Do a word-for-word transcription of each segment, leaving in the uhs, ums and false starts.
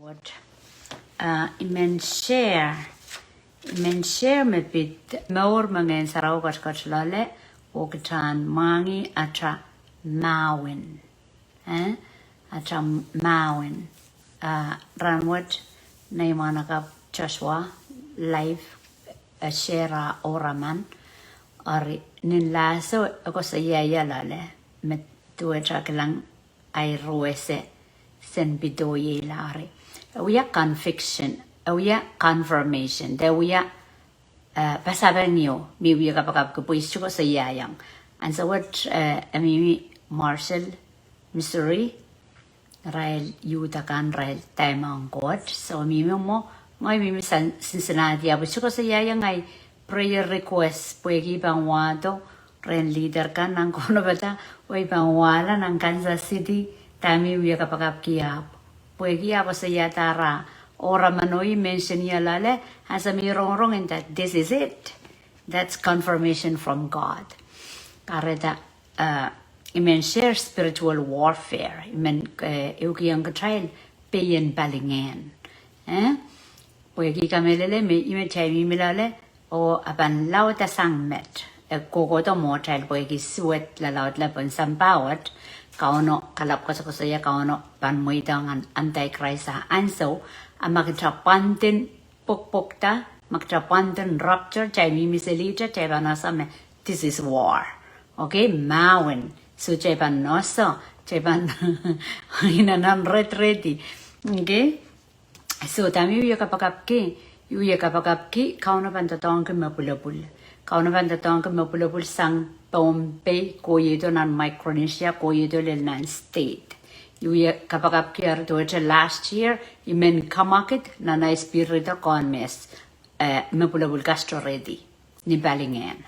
What? Uh, I men share. I men share me pid mour me Ngehn Sarawi ketiket loale, oh kitail en mwahngih atail mahwen. Eh? Atail mahwen. Uh, rahnwet, nei mwahnakapw Joshua, live, uh, share ah oaraman. Eri, nin lahso, e koasoiaiala loale, me duwehte kilang ahi ruwese, sen pidoiei lari. E wia conviction, e wia confirmation, de wia, eh, pasapeng ieu, me I wie kapakapki pwe I sohte koasoiaiong. Ansou wet, eh, e mihmi Marshall, Missouri, irail youth akan, irail dahme ong Koht. So mihmi mwo, ngehi mihmi Cincinnati, ahpw I sohte koasoiaiong ahi prayer request, pwehki I pahn wahdo rehn leader kan nan Kaunopada, oh I pahn wahla nan Kansas City, dahme I wie kapakapki ahpw. Pwehki ah koasoiada rah, oh rahnwet I men share ialala, ansou me I rongorong nda, this is it. That's confirmation from God. Kahrehda, uh, I men share spiritual warfare. I men, eh, ehukihong kitail pein palingehn. Eh? Pwehki I kamehlele me I me tai mihmi loale, oh e pahn lauda sang met. E kohkohdo mwohtail pwehki suwed lalaudla pohn sampah wet, Kauno kalap koasokoasoia Kauno pahn mweidohng Antichrist ah ansou, a ma kitail pwandin pwokpwokda, ma kitail pwandin rapture, kitail mihmi selihte, kitail pahn ese me, this is war. Okay, mahwen. So kitail pahn ese, kitail pahn inenen rediredi. Okay? So dahme I wie kapakapki, I wie kapakapki, Kauno pahn doadoahngki me pwulopwul. Kauno pahn doadoahngki me pwulopwul sang Pohnpei, kohiehdo nan Micronesia, kohiehdo lel nan state. I wie kapakapki eri duwehte last year, I men kamwakid nan ahi spirit o kohn me, eh, me pwulopwul kastoredi ni palingehn.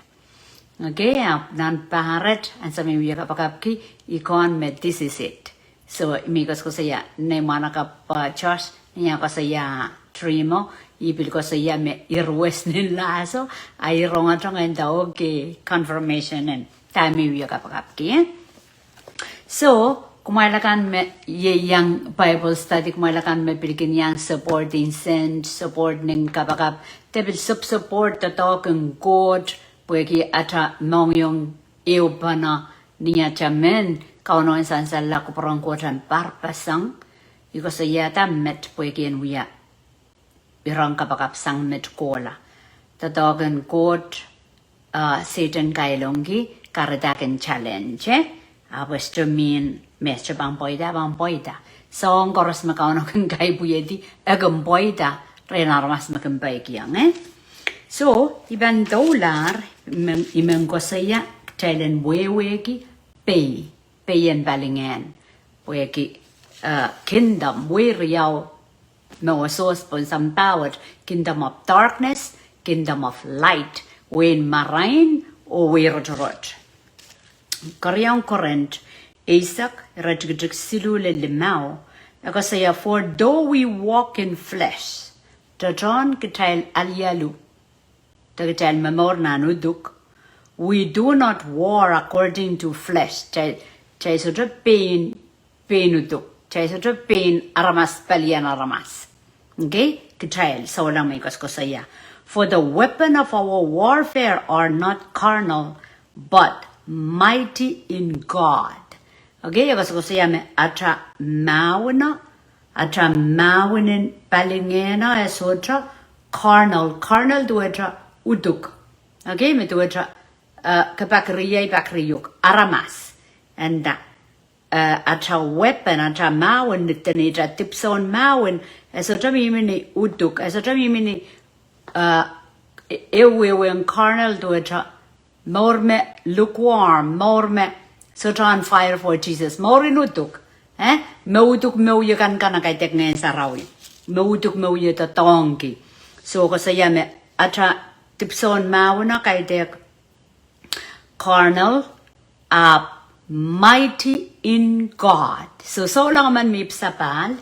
Okay, ahpw nan pahr et, ansou me I wie kapakapki, I kohn me this is it. So, I men koasokoasoia, nei mwahnakapw, uh, Josh, ni ah koasoia Trimo, I pil koasoia me I ruwes nin lahso, a I rongotong nda, okay, confirmation en dahme I wie kapakapki, eh? So, kumwail akan me ieiang Bible study, kumwail akan me pil kin iang support in send, support nin kapakap, de pil sup-, support doadoahk en Koht, pwehki atail mohngiong ehupene ni atail men Kauno en sansal la kupwuren Koht en parpasang, I koasoiada met pwehki en wia irong kapakap sang met kohla. Doadoahk en Koht, uh, Sehdan kailongki, kahrehda e kin challenge, eh? Ahpw e sohte men, me sohte pahn pweida, pahn pweida. Soahng koaros me Kauno kin kaipwihedi, e kin pweida, rehn aramas me kin peikiong, eh? So, I pahn doulahr, I men, I men koasoia, kitail en wehwehki, pei, pein palingehn. Pwehki, uh, kingdom, wehi riau me osos pohn sampah wet, kingdom of darkness, kingdom of light, wehin marain oh wehi rotorot. Keriau Korint eisek, iretikitik siluh lel limau, e koasoia, for though we walk in flesh, tohtohn kitail alialu, de kitail momour nan uduk, we do not war according to flesh. Kitail, kitail sohte pein, pein uduk. Kitail sohte pein aramas, palien aramas. Okay? Kitail, souleng me I koasokoasoia. For the weapon of our warfare are not carnal, but mighty in God. Okay, e koasokoasoia me atail mahwen o, atail mahwen en palingehn o, e sohte carnal, carnal duwehte uduk. Okay, me duwehte, uh, ke pahn kihda, I pahn kihda uhk, aramas. And, uh, uh, atail weapon, atail mahwen, ni dene atail dipwisoun mahwen, e sohte mihmi ni uduk, e sohte mihmi ni, uh, e-, ehuehu en carnal duwehte mour me lukewarm, mour me sohte on fire for Jesus, mour en uduk, eh? Me uduk me wie kan kan a kaidehk Ngehn Sarawi. Me uduk me wie doadoahngki. So koasoia me atail dipwisoun mahwen o kaidehk carnal, ahpw mighty in God. So, souleng emen me I pil sapahl,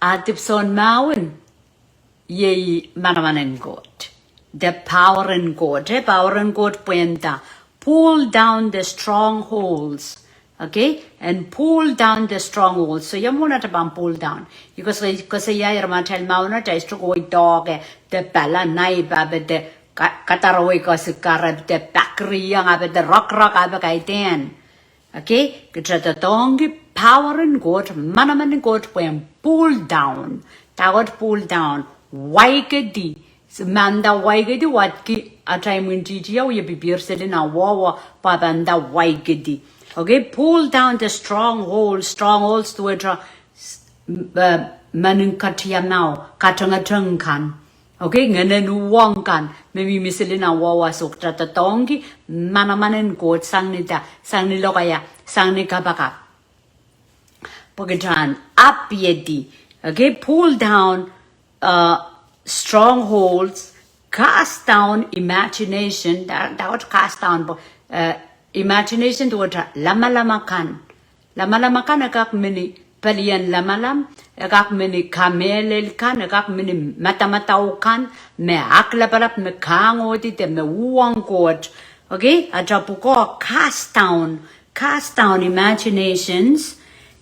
a dipwisoun mahwen, iei manaman en Koht. The power en Koht, eh, power en Koht pwehn da. Pull down the strongholds Okay, and pull down the strongholds. So ia mwohn atail pahn pull down? Because, because ia ira ma atail mahweno, atail stronghold, doke, de pala naipe, ahpw de ka-, kadarwei koasoakoasoai, de pakriong, ahpw de rokorok, ahpw kaidehn. Okay, kita doadoahngki power en Koht, manaman en Koht pwehn pull down. Dahkot pull down? Waikedi. So, ma nda waikedi, wadki atail imwintihti, ia wie pipihr seli nan wehwe, pwe pahn nda waikedi. Okay, pull down the strongholds, strongholds duwehte, s-, m-, eh, mehn katiamau, katengeteng kan. Okay, ngehnen uhwong kan, me mihmi seli nan wehwe. So kita doadoahngki manaman en Koht sang ni da, sang ni lokaia, sang ni kapakap. Pwe kita en apiedi. Okay, pull down, uh, strongholds, cast down imagination, da-, dahkot cast down, pwe, uh, imagination duwehte lamalam akan. Lamalam akan e kak mini pelien lamalam, e kak mini kamehlel kan, e kak mini madamadau kan, me aklapalap, me kahngohdi de me uhwong Koht. Okay, atail pwukoa cast down, cast down imaginations,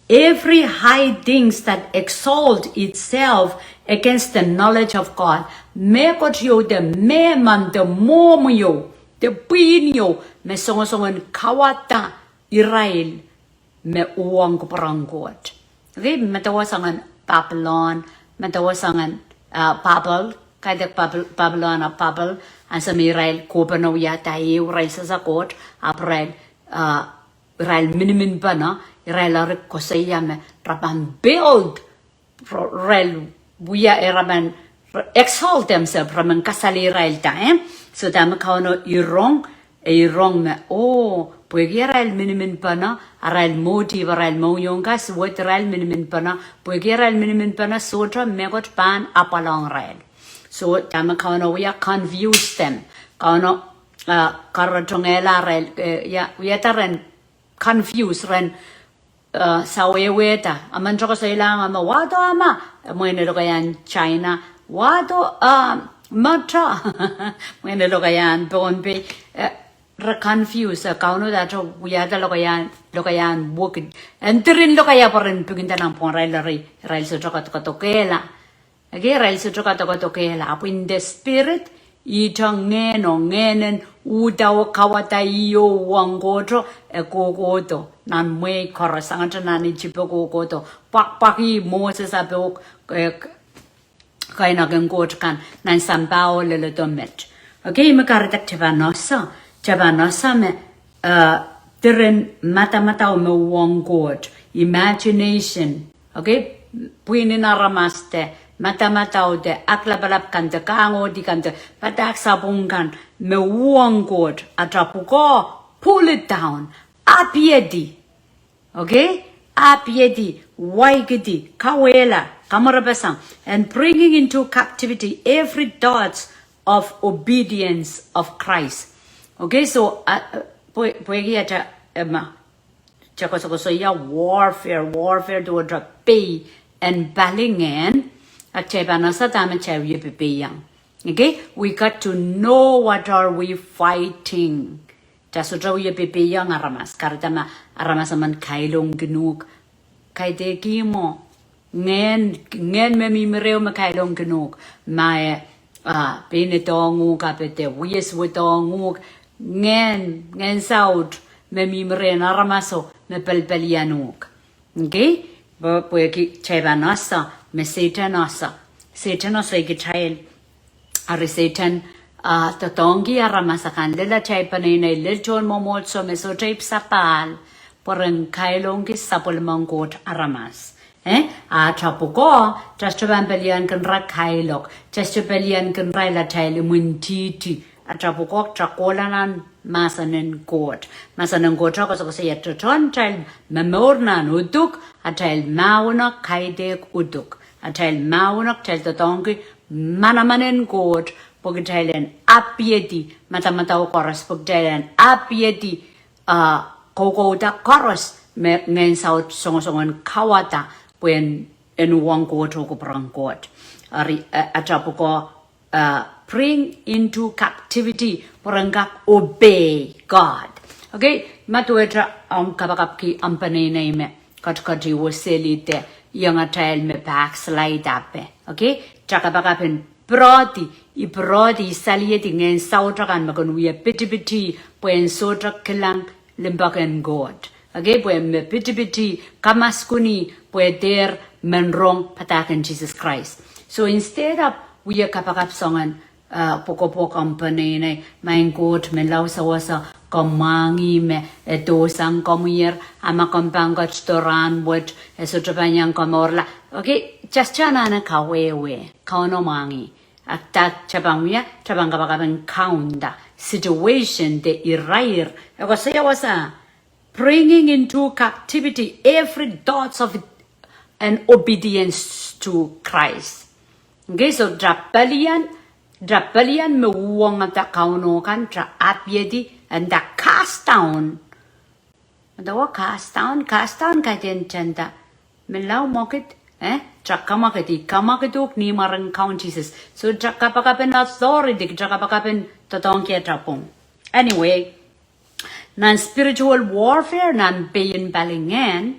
every high things that exalt itself against the knowledge of God. Mehkot ieu de mehman de mwohmw ieu de pwihn ieu me songosongen kauwada irail me uhwong kupwuren Koht. Okay, medewe soangen Papilon, medewe soangen, uh, Babel, kaidehk Babel, Papilon, a Babel, ansou me irail kohpene wiahda ehu, irail sehse Koht, ahpw irail, uh, irail miniminpene, irail eri koasoia me re pahn build, re-, irail wia, eh, re pahn, re-, exalt themselves, re men kasalehiong irail da, eh? So dahme Kauno irong, e irong me, oh, pwehki arail miniminpene, arail motive, arail mohngiong kan, suwed irail miniminpene, pwehki arail miniminpene, sohte mehkot pahn apwalong irail. So dahme Kauno wia? Confuse them. Kauno, uh, kahrehda ngehla irail, eh, ia, wiahda ren confuse, ren, uh, sawehwehda. Emen tohkoasoilahng me, wahdo ma, eh, mwehne lokaiahn China, wahdo, uh, mata, mwehne lokaiahn Pohnpei, eh, re confuse, eh, Kauno dahte wiahda lokaiahn, lokaiahn wekid. En diren lokaia pwe ren pikinda nan pwungarail, irail, irail sohte kadokadokehla. Okay, irail sohte kadokadokehla. Ahpw in the spirit, ihte ngehno, ngehnen uhdahn kauwada ih oh uhwong Kohto, e kohkohdo nan mwehi koaros, sangete nan Isip e kohkohdo. Pwakpwaki Moses ape, eh, k-, kaineken Koht kan nan sampah oh leledo met. Okay, me kahrehda kitail pahn ese, kitail pahn ese me, eh, diren madamadau me uhwong Koht, imagination, okay, pwihn en aramas de, madamadau de, aklapalap kan de, kahngohdi kan de, padahk sapwung kan me uhwong Koht, atail pwukoa, pull it down, apiedi. Okay? Apiedi, waikidi, kauwehla, kamwerepeseng, and bringing into captivity every thought of obedience of Christ. Okay, so, uh, uh, pwe-, pwehki atail, eh, ma, kitail koasokoasoia warfare, warfare duwehte pei en pali ngehn, a kitail pahn ese dahme kitail wie pepeiong. Okay, we got to know what are we fighting. Kitail sohte wie pepeiong aramas, kahrehda ma aramas emen kailongkin uhk, kaidehk ihmwo. Ngehn, ngehn me mihmi reh me kailongkin uhk, ma e, ah, pein edohng uhk, ahpw de wia suwedohng uhk, ngehn, ngehn saut me mihmi rehn aramaso me pelpelian uhk. Okay? Pwe, pwehki kitail pahn ese me Sehdan ese. Sehdan ese kitail. Eri Sehdan, ah, doadoahngki aramas akan, lel atail peneinei, lel tohn mwomwohdiso me sohte ipwsapahl, pwe ren kailongki sapwellimen Koht aramas. Eh? A atail pwukoa, kitail sohte pahn peliankin ira kailok, kitail sohte peliankin irail atail imwintihti. Atail pwukoa, kitail kohla nan mahsen en Koht. Mahsen en Koht koasokoasoia tohtohn atail momour nan uduk, atail mahweno kaidehk uduk. Atail mahweno kitail doadoahngki manaman en Koht, pwe kitail en apiedi madamadau koaros, pwe kitail en apiedi, ah, koukouda koaros me ngehn saut songosongen kauwada, pwe en, en uhwong Koht oh kupwuren Koht. Eri, eh, atail pwukoa, uh, bring into captivity, pwe ren kak obey God. Okay, Ma duwehte omw kapakapki omw peneinei me ketiket oh seli de iang atail me backslide ape. Okay? Te kapakap en piredi, I piredi, I saliedi ngehn saut akan me kin wie pitipiti, pwe en sohte kilang limpoak en Koht. Okay? Pwe me pitipiti, kamasukuni, pwe dehr men rong padahk en Sises Krais. So instead of wie kapakap soangen uh, pwokopwok omw peneinei, maing Koht, me lao sewese komw mwahngih me e dohsang komwier, a ma komw pahn ketido rahn wet, e sohte pahn iang komourla. Okay, just anahne kawehwe, Kauno mwahngih. Ahpw dah te pahn wia, te pahn kapakap en kaunda situation de irair. E koasoia wasa, bringing into captivity every thoughts of an obedience to Christ. Okay, so te pelian, te pelian me uhwongada Kauno kan, te apiedi, and te cast down. Dah wia cast down, cast down kaidehn tenda. Menlau mwekid, eh? Te kamwekid, I kamwekid uhk ni mwaren Kaun Sises. So te kapakap en authority, te kapakap en doadoahngki te pwung. Anyway, nan spiritual warfare, nan pein palingehn,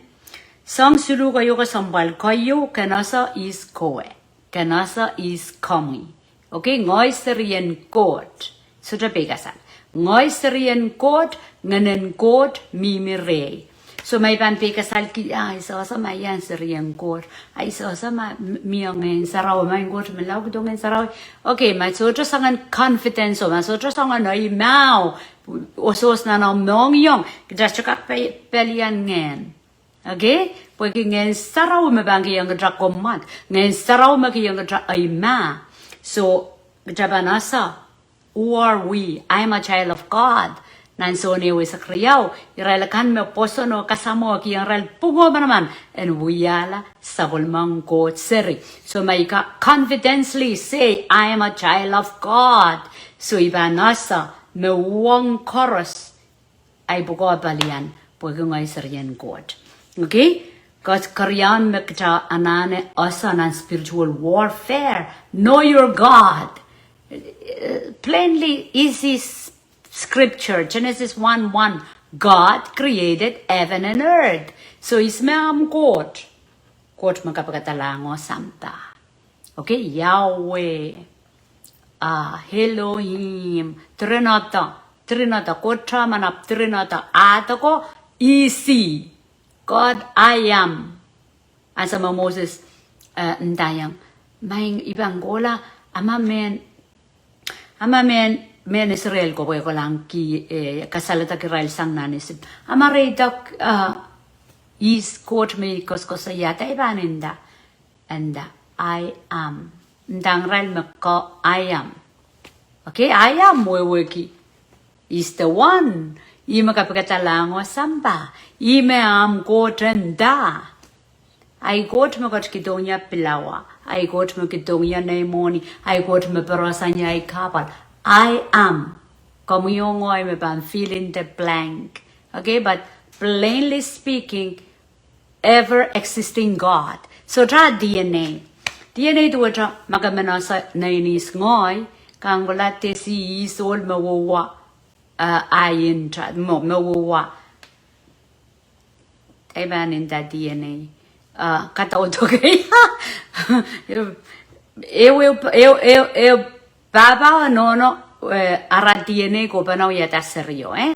soahng siluh keieu kesempwal keieu, Kenoaso ihs kowe, Kenoaso ihs komwi. Okay, ngehi serien Koht. Sohte peikasal. Ngehi serien Koht, Ngehnen Koht mihmi rehi. So ma I pahn peikasalki, ah, I sewese ma I iang serien Koht. Ah, I sewese ma m-, mie Ngehn Sarawi, maing Koht, menlau kihdo Ngehn Sarawi. Okay, ma sohte soangen confidence o, ma sohte soangen eimah o, osos nan omw mohngiong, kita sohte kak pe-, pelian ngehn. Okay? Pwehki Ngehn Sarawi me pahn kihong kita kommwad. Ngehn Sarawi me kihong kita eimah. So, kita pahn ese, who are we? I am a child of God. Nan Sohn ehu eisek riau, irail akan me pwoson oh kasamwo, kihong irail pwung oh manaman en wiahla sapwellimen Koht seri. So ma I ka confidently say, I am a child of God. So I pahn ese, me uhwong koaros, ahi pwukoa pelian, pwehki ngehi serien Koht. Okay? Koht keriaun me kita anahne ese nan spiritual warfare. Know your God. Uh, plainly, easy s-, scripture, Genesis one one. God created heaven and earth. So ihs me omw Koht? Koht me kapikada lahng oh sampah. Okay, Yahweh. Ah, Elohim. Trinity. Trinity. Koht Taman ahpw Trinity. Ahd ko, ihs ih. God I am. Ansou me Moses, eh, ndaiong, maing, I pahn kohla, a ma mehn, a ma mehn, mehn Israel ko pwe kolahng ki, eh, kasaledek irail sang nan Isip. A ma re idek, eh, ihs Koht me I koasokoasoia, dah I pahn nda. And I am. Ndahng irail me ko I am. Okay, I am wehwehki. Is the one. Ih me kapikada lahng oh sampah. Ih me omw Koht nda. Ahi Koht me ketikihdohng ie pilawa. Ahi Koht me kihdohng ie nei mwohni. Ahi Koht me perehsen ie ahi kahpwal. I am. Komwi oh ngehi me pahn fill in the blank. Okay, but plainly speaking, ever existing God. So dah D N A. D N A duwehte ma ke men ese nein ihs ngehi, ke kohla desi ihs ohl me wehwe, uh, ahi nta, mo, me wehwe. Dah I pahn nda D N A. Uh, kadaudok. Ehu, ehu, ehu, ehu, pahpa oh nohno, eh, ara D N A ko pahn wiahda serio, eh?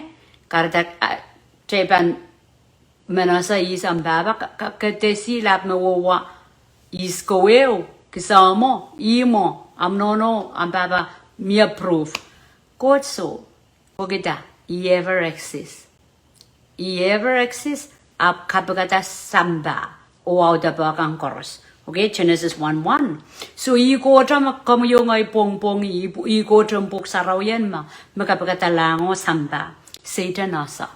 Kahrehda, uh, dah I pahn men ese ihs omw pahpa, ka, ka, ke desi lap me wehwe, ihs kowe, ke samwo, ih mwo, omw nohno, omw pahpa, mie proof. Koht soh, pwehki dah, he ever exists. He ever exists, ahpw kapikada sampah, oh audepe kan koaros. Okay, Genesis one one. So, ih Koht me komwi oh ngehi pwongpwongih, ih, ih Koht en Pwuhk Sarawi en me, me kapikada lahng oh sampah. Sehdan ese.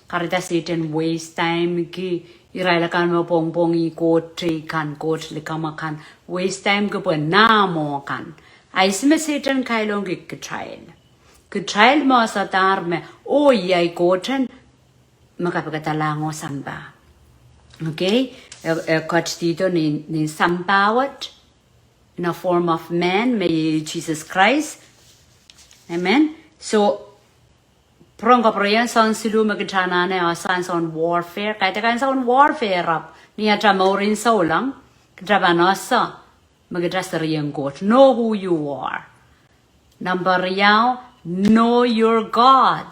Kahrehda Sehdan waste time ki, irail akan me pwongpwongih koht teikan, koht likamw akan, waste time ki pwe nah mwo kan. A ihs me Sehdan kailongki? Kitail. Kitail me esehdahr me, oh, ih ahi Koht en me kapikada lahng oh sampah. Okay? E, e ketidihdo ni, ni sampah wet, in a form of man, me iei Sises Krais. Amen. So, Pwurehng kapwurehiong soahng siluh me kitail anahne ese soahng warfare. Kaidehn soahng warfare ahpw ni atail mour en souleng, kitail pahn ese me kitail serien Koht. Know who you are. Number riau, know your God.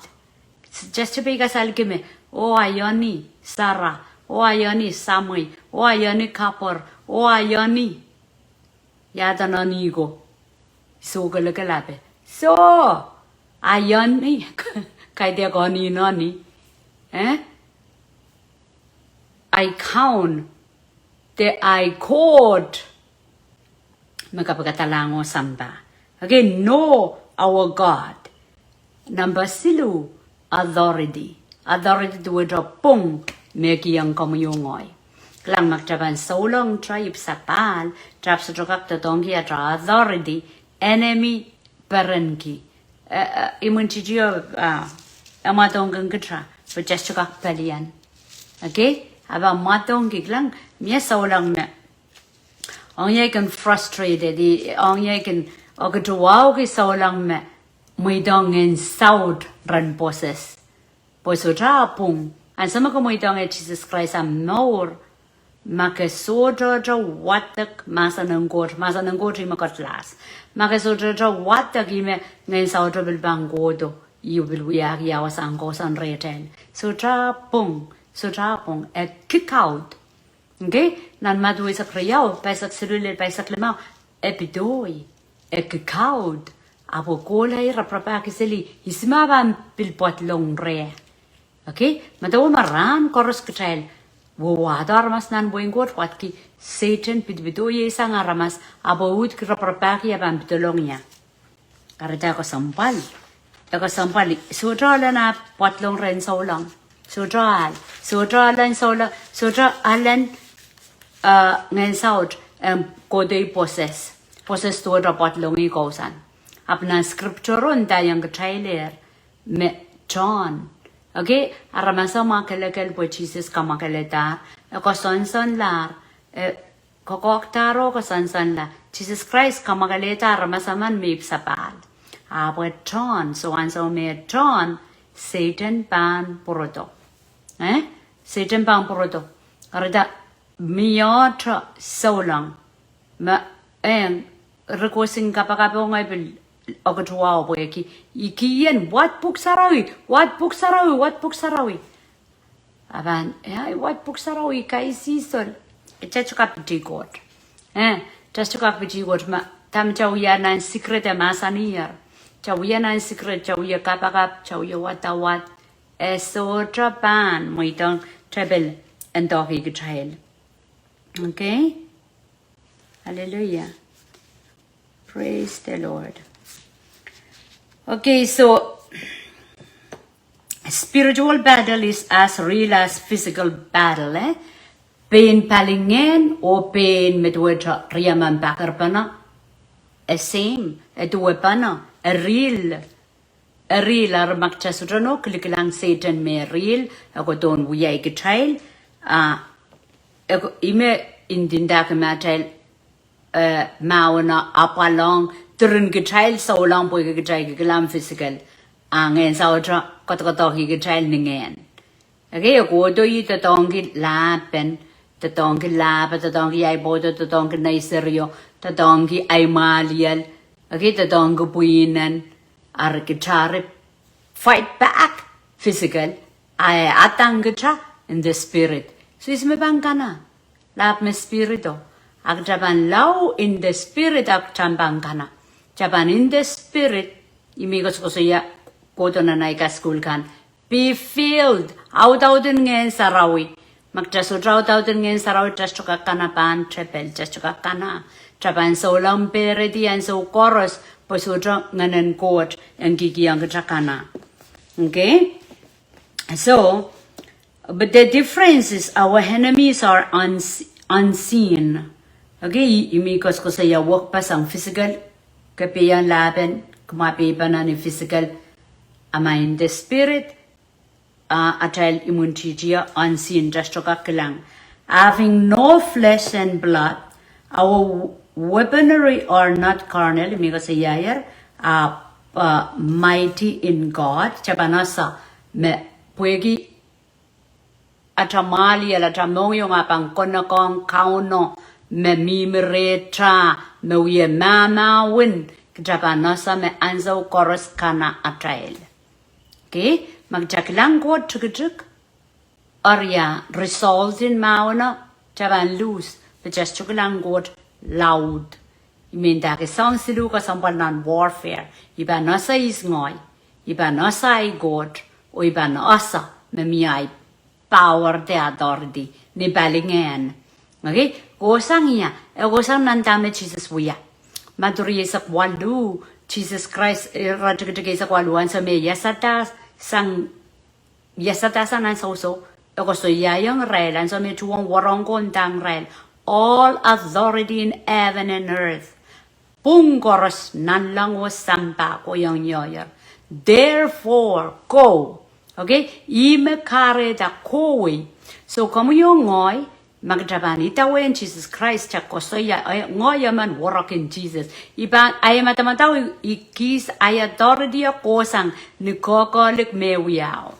Just to be kasal kime, oh, ahi ni Sara, oh, ahi ni Samwi, oh, ahi ni Kapor, oh, ahi ni. Ia dah ni ko? Soh, kelekel ape. So, ahi ni, kaidehn ko ni, ni. Eh? I count the I court. Me kapikada lango sampah. Okay, know our God. Number siluh, authority. Authority duwehte pwung me kihong komwi oh ngehi. Kilang, ma kitail pahn souleng, kitail ipwsapahl, kitail sohte kak doadoahngki atail authority, enemy perenki. Eh, eh, imwintihti o, ah, e mwadangkin kitail, pwe kitail sohte kak pelian. Okay? A pahn mwadangki, kilang, mie souleng me ong ie kin frustrated, i, ong ie kin, oh, kitail wahu ki souleng me mweidohng ngehn saut ren possess. Pwe sohte pwung. Ansou me ke mweidohng eh Sises Krais ahmw mour, ma ke sohte wadek mahsen en Koht, mahsen en Koht ih me kedlahs. Ma ke sohte wadek, ih me ngehn sauto pil pahn kohdo, I pil wiahki ia wasahn kousoan rehtail. Sohte pwung, sohte pwung, e kick out. Okay? Nan Madiu eisek riau, pahisek siluh lel pahisek limau, e pidoi, e kick out, ahpw e kohla, e raparapahki seli, ihs me pahn pil pwadlong reh. Okay? Medewe me rahn koaros kitail wawahdo aramas nan wehin Koht, wadki Sehdan pidopidoisang aramas, ahpw e uhd ki raparapahki e pahn pidolong ia. Kahrehda kesempwal. E kesempwal, sohte alen ah pwadlong rehn souleng. Sohte al, sohte alen souleng, sohte alen, uh, ngehn saut, em, kohdo possess. Possess duwehte pwadlong ih kousoan. Ahpw nan scripture o ndaiong kitailehr me turn. Okay, aramas o mwakelekel pwe Sises kamwakelehda, e koasoansoanlahr, e kokohkdahr oh koasoansoanla. Sises Krais kamwakelehda aramas emen me ipwsapahl. Ahpw e turn, so ansou me e turn, Sehdan pahn pwurodo. Eh? Sehdan pahn pwurodo. Kahrehda mie souleng. Me, eh, re koasoia kapakap oh ngehi pil okot wahu pwehki I kihong wad Pwuhk Sarawi, wad Pwuhk Sarawi, wad Pwuhk Sarawi. A pahn, eh, wad Pwuhk Sarawi kaisihsol. Kitail sohte kak piti Koht. Eh, kitail sohte kak piti Koht, ma, dahme kitail wia nan secret e mahsanier. Kitail wia nan secret, kitail wia kapakap, kitail wia wadawad. E sohte pahn mweidohng tepel en doadoahngki kitail. Okay? Hallelujah. Praise the Lord. Okay, so spiritual battle is as real as physical battle, eh? Pein palingehn oh pein medewe riemempe pakirpene, e same, e duwepene, e real. E real, a ma kitail sohte nohk kilikilang Sehdan me real, e kohdohn wiahi kitail, ah, e ko-, ih me ndindaki ma atail, eh, mahweno apwal ong, diren kitail souleng pwehki kitail kilikilang physical, ah, ngehn saut koadokoadoahki kitail ni ngehn. Okay, e kohdo ih doadoahngki lahpen, doadoahngki lahpe, doadoahngki ahi pwoudo, doadoahngki nei serio, doadoahngki ahi mwahliel, okay, doadoahngki pwihnen, ari kitail re fight back physical, a e adang kitail in the spirit. So ihs me pahn kana, lahp me spirit o. A kitail pahn lao in the spirit a kitail pahn kana. Kitail pahn in the spirit, I mih koasokoasoia kohdo nan ahi kasukuhl kan. Be filled, audaudin Ngehn Sarawi. Ma kitail sohte audaudin Ngehn Sarawi, kitail sohte kak kana pahn tepel, kitail sohte kak kana. Kitail pahn souleng peredi ansou koaros, pwe sohte Ngehnen Koht en kihkihong kitail kana. Okay? So, but the difference is our enemies are uns-, unseen. Okay, I, I mih koasokoasoia wekpeseng physical, ke pehiong lahpen, kumwa pehpene ni physical, a ma in the spirit, ah, atail imwintihti o unseen, kitail sohte kak kilang. Having no flesh and blood, our w-, weaponry are not carnal, I mih koasoiaier, ah, uh, mighty in God, kitail pahn ese me pwehki atail mwahliel, atail mohngiong ah pahn konehng Kauno me mihmi rehtail, me wie mahmahwen, kitail pahn ese me ansou koaros kana atail. Okay, ma kitail kilang Koht tikitik, eri ia result en mahweno, kitail pahn lose, pwe kitail sohte kilang Koht laud. I men ndahki soahng siluh kesempwal nan warfare. I pahn ese ihs ngehi, i pahn ese ahi Koht, oh i pahn ese me mie ahi power de authority ni palingehn. Okay, kohsang ia, e kohsang nan dahme Sises wia. Madiu rieisek waluh, Sises Krais, eh, iretikitik eisek waluh, ansou me e iasada sang, iasada sang nan sousou, e koasoiaiong irail, ansou me e tuhwong wahnpoaron ko ndahng irail, "All authority in heaven and earth." Pwung koaros nanleng oh sampah kohiong ioier. Therefore, go. Okay? Ihme kahrehda kohwei. So, komwi oh ngehi, ma kitail pahn idawehn Sises Krais, kitail koasoia, eh, ngehi emen werek en Sises. I pahn, ahi madamadau, i, i kihs ahi authority e kohsang ni koakoahlik me wiawi.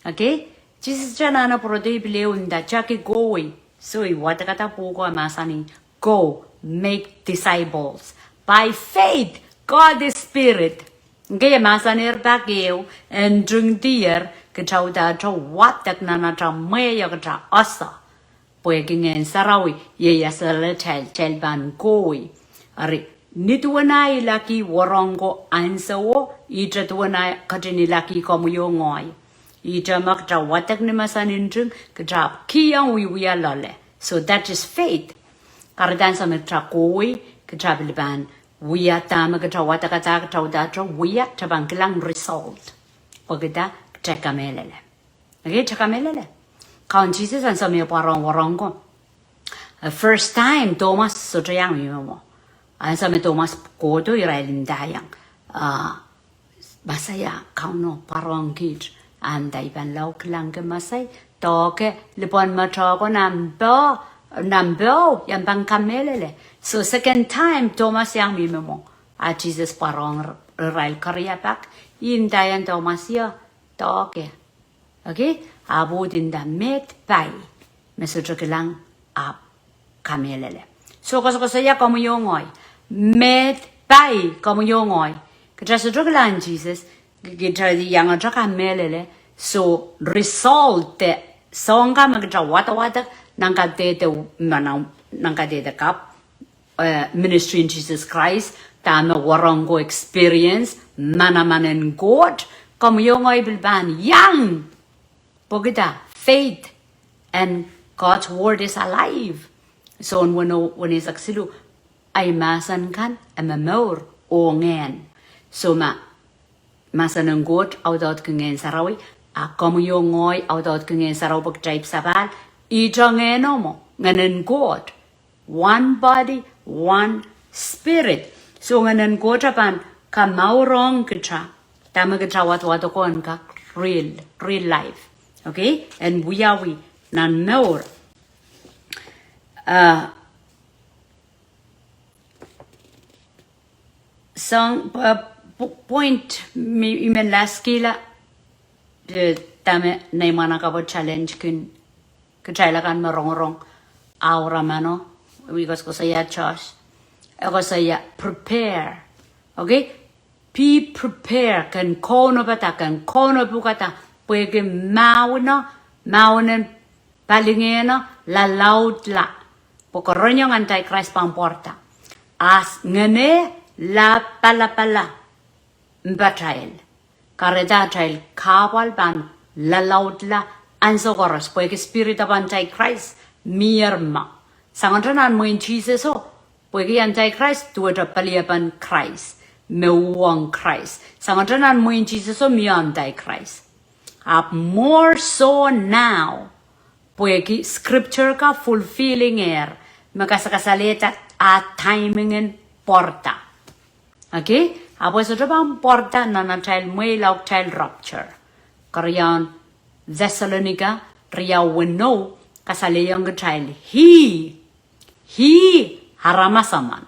Okay? Sises anahne pwurodo pil ehu nda, "Kitail kohwei." So, i wadekada pwuko, e mahsanih, "Go, make disciples. By faith, God is spirit." Okay, e mahsanih pak ehu, e ntingdier, kitail uhdahn wadek nan atail mwehi oh kitail ese. Pwehki Ngehn Sarawi iei esehla kitail, kitail pahn kohwei. Eri, ni duwen ahi ilaki wahnpoaron ko ansouo, ihte duwen ahi ketin ilaki komwi oh ngehi. Ihte ma kitail wadek ni mahsen nting, kitail kihong wiewia loale. So that is faith. Kahrehda ansou me kitail kohwei, kitail pil pahn wia dahme kitail wadekada, kitail uhdahn wia, kitail pahn kilang result. Pwehki dah? Kitail kamehlele. Okay, kitail kamehlele. Kaun Sises ansou me e pwarohng wahnpoaron ko, a first time, Tomas sohte iang mihmi mwo. Ansou me Tomas kohdo, irail ndaiong, ah, "Mesaia, Kauno, pwarohng kiht." Ahn nda, "I pahn lao kilangki Mesaia, doke lipwen me tohko nan peh, nan peh, I en pahn kamehlele." So second time, Tomas iang mihmi mwo. A Sises pwarohng irail koaros pak, i ndaiong Tomas, "Ia, doke." Okay? Ahpw e nda, "Meid pai, me sohte kilang, ahpw kamehlele." So, koasokoasoia komwi oh ngehi. Meid pai komwi oh ngehi. Kitail sohte kilang Sises, ki-, kitail iangete kamehlele. So, result de soahng kan me kitail wadawadek, nan kadehde, nan, nan kadehde kapw, eh, ministry en Sises Krais, dahme wahnpoaron ko experience, manaman en Koht, komwi oh ngehi pil pahn iang. Pwehki dah? Faith and God's word is alive. So, weneu, weneisek siluh, ahi mahsen kan, e momour, oh ngehn. So, ma mahsen en Koht audaudki Ngehn Sarawi, a komwi oh ngehi audaudki Ngehn Sarawi pwe kitail ipwsapahl, ihte ngehno mwo, Ngehn en Koht. One body, one spirit. So Ngehn en Koht e pahn kamourkiong kitail dahme kitail wadawadek ko en kak real, real life. Okay? En wiawi nan mour. Uh, soang, uh, po-, point me I men laskihla, eh, dahme nei mwahnakapwo challenge kin kitail akan me rongorong aura mano, I koasokoasoia Josh. E koasoia prepare. Okay? Be prepared, ken kaunopada, ken kaunopada, pwehki mahweno, mahwenen palingehno, lalaudla. Pwe kereniong Antichrist pahn pwarada. As ngehne lapalapala mpatail. Kahrehda atail kahpwal pahn lalaudla ansou koaros, pwehki spirit of Antichrist mie mwo. Sangete nan mwehin Siseso, pwehki Antichrist duwehte palien Krais, me uhwong Krais. Sangete nan mwehin Siseso mie Antichrist. Ahpw more so now, pwehki scripture ka fulfilling er, me kasakasalehda a timing en pwarada. Okay? Ahpw e sohte pahn pwarada nan atail mwehi lao kitail rapture. Keriaun Thessalonika, riau weneu, kasalehiong kitail, he, he, aramas emen.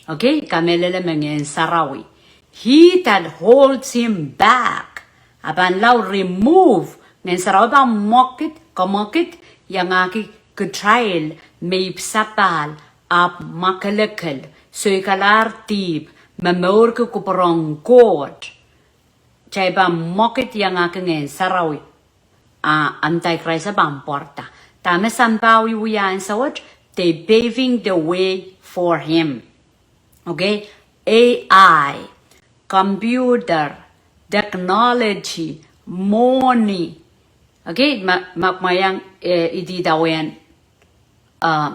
Okay? Kamehlele me Ngehn Sarawi. He that holds him back. A pahn lao remove. Ngehn Sarawi pahn mwekid, kamwekid, iangahki kitail me ipw sapahl, ahpw mwakelekel, soikalahr dihp, momourki kupwur en Koht. Kitail pahn mwekid iangahki Ngehn Sarawi. A Antichrist pahn pwarada. Dahme sampah wia ansou wet, they paving the way for him. Okay? A I, computer, technology, money. Okay? Ma, ma, ma iang, eh, idawehn, uh,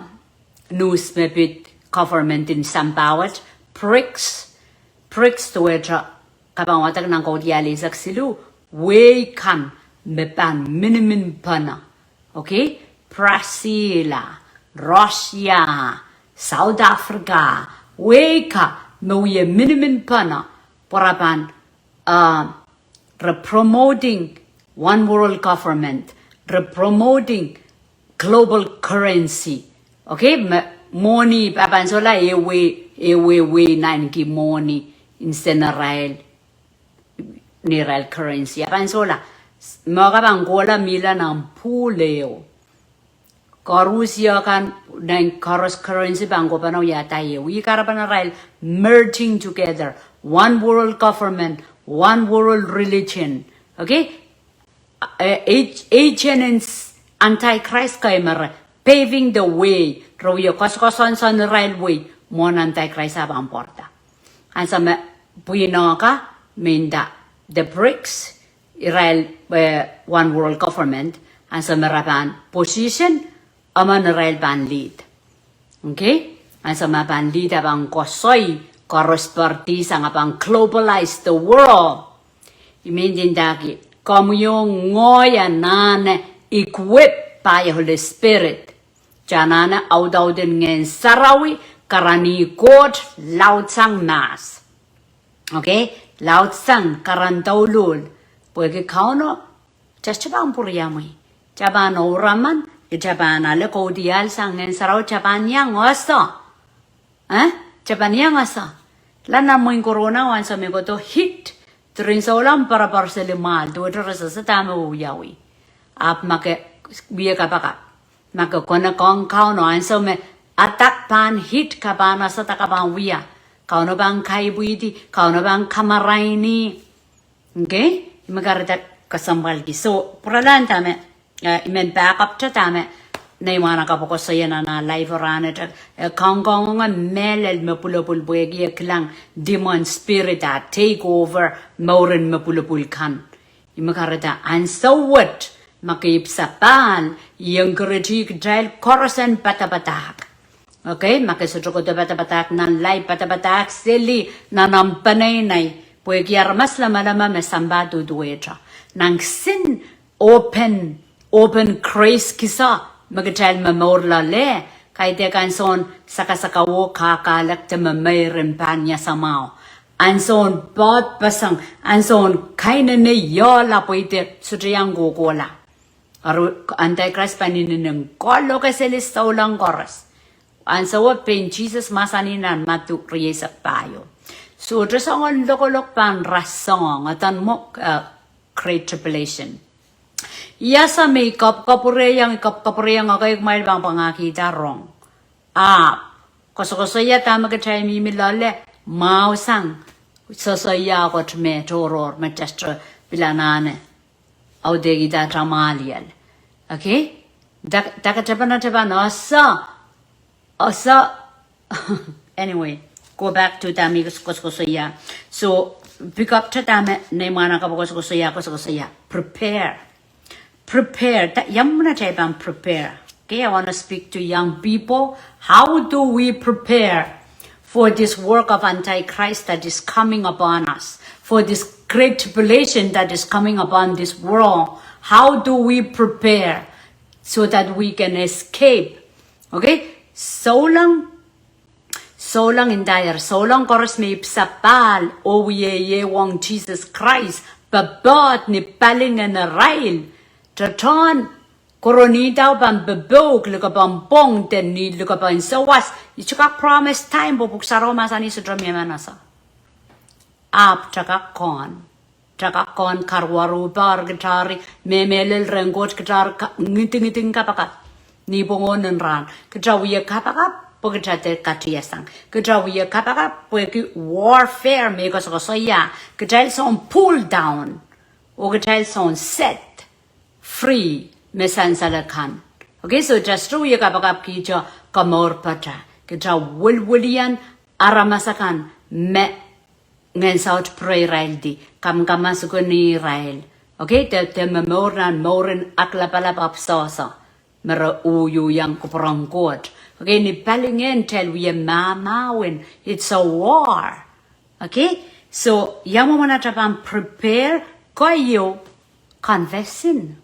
news me pid government en sampah wet, BRICS, BRICS duwehte, ke pahn wadek nan Kaudiahl eisek siluh, wehi kan me pahn miniminpene. Okay? Brazil, Russia, South Africa, wehi kan me wie miniminpene, pwe re pahn, uh, re promoting one world government, re promoting global currency. Okay, me, money, a pahn solahr ehu, ehu, ehu, ehu nanki money instead irail, neirail currency. A pahn solahr, me ke pahn kohla mihla nan pwuhl ehu. Koaros kan, nan koaros currency pahn kohpene wiahda ehu. Ih kahrepen irail merging together. One world government, one world religion. Okay? Eh, ag-, agent en s-, Antichrist kei me re paving the way, re wie koasokoasoansoan irail wehi, mwohn Antichrist a pahn pwarada. Ansou me pwihn aka, me nda the BRICS, irail, eh, one world government, ansou me re pahn position, emen irail pahn lead. Okay? Ansou me pahn lead a pahn koasoi, koaros pwarada sang a pahn globalize the world. I men ndahki, komwi oh ngehi anahne equip by Holy Spirit. Kitail anahne audauden Ngehn Sarawi, karanih Koht, laudsang mahs. Okay? Laudsang, karanih douluhl. Pwehki Kauno, kitail pahn pwuriamwei. Kitail pahn ouraman, kitail pahn ale Kaudiahl sang Ngehn Sarawi, kitail pahn iang ese. Eh? Kitail pahn iang ese. Lana mwein corona ansou me kohdo hit. Diren souleng poarpoar seli mwahl, duwehte re sehse dahme wiawi. Ahpw ma ke wie kapakap. Ma ke connect ong Kauno ansou me attack pahn hit, ke pahn ese dahme ke pahn wia. Kauno pahn kaipwidi, Kauno pahn kamaraini. Okay? Ih me kahrehda kesempwalki. So, pwuralahng dahme, eh, I men back up to dahme, nei mwahnakapwo koasoia nan ah live rahnwet, eh, kangoange mehlel me pwulopwul pwehki e kilang demon spirit a take over mouren me pwulopwul kan. Ih me kahrehda ansou wet, ma ke ipw sapahl, I encourage kitail koaros en padapadahk. Okay, ma ke sohte kohdo padapadahk nan live, padapadahk seli nan omw peneinei, pwehki aramas lamalam me sampah duduwehte. Nan kisin open, open grace kisa, me kitail momour loale, kaidehk ansoun sakasakawo, kakahlek de memeir en pahn iasamwahu. Ansoun poadpeseng, ansoun kainene iola pweida sohte iang kohkohla. Eri Antichrist pahn inenen kaloke seli souleng koaros. Ansowo pein Sises mahsanih nan Madiu rieisek pahieu. Sohte soangen lokolok pahn rasehng, adanmwo, eh, Great Tribulation. Ia sa me I kapwkapwurehiong, I kapwkapwurehiong, okay, kumwail pahn pwangahkihda rong. Ahpw, koasokoasoia dahme kitail mihmi loale, mwahu sang, sosoia kot me tohrohr, me test pil anahne audehkihda tamwahliel. Okay? Dak, dak tepen, tepen, ese, ese. Anyway, go back to dahme I koasokoasoia. So, pick up to dahme nei mwahnakapwo koasokoasoia, koasokoasoia. Prepare. Prepare. That, ia mwomwen atail pahn prepare. Okay, I want to speak to young people. How do we prepare for this work of Antichrist that is coming upon us, for this great tribulation that is coming upon this world? How do we prepare so that we can escape? Okay? Souleng, souleng ndaier, souleng koaros me ipw sapahl oh wie ieiang Sises Krais, pepehd ni palingehn irail. Tohtohn, koronihda pahn popouk, likapw en pwong de ni likapw en sawas. I sohte kak promise time pwe Pwuhk Sarawi mahsanih sohte mie emen ese. Ahpw kita kak kohn. Kita kak kohn karuwaruhpar, kita eri mehlel rehn Koht, kita eri ka-, ngidingiding kapakap. Ni pwongo nin rahn. Kita wie kapakap, pwe kita de katiasang. Kita wie kapakap, pwehki warfare me koasokoasoia. Kitail soun pull down. Oh kitail soun set free me sansal akan. Okay, so kita sohte wie kapakap kita komourpata. Kita welwelian aramas akan me Ngehn Saut pwurehiraildi, kamakamasukeni irail. Okay, de, de momour nan mouren aklapalap, ahpw sohso me re uhyiong kupwuren Koht. Okay, ni palingehn kitail wie mahmahwen, it's a war. Okay, so ia mwomwen atail pahn prepare? Keieu, confessing.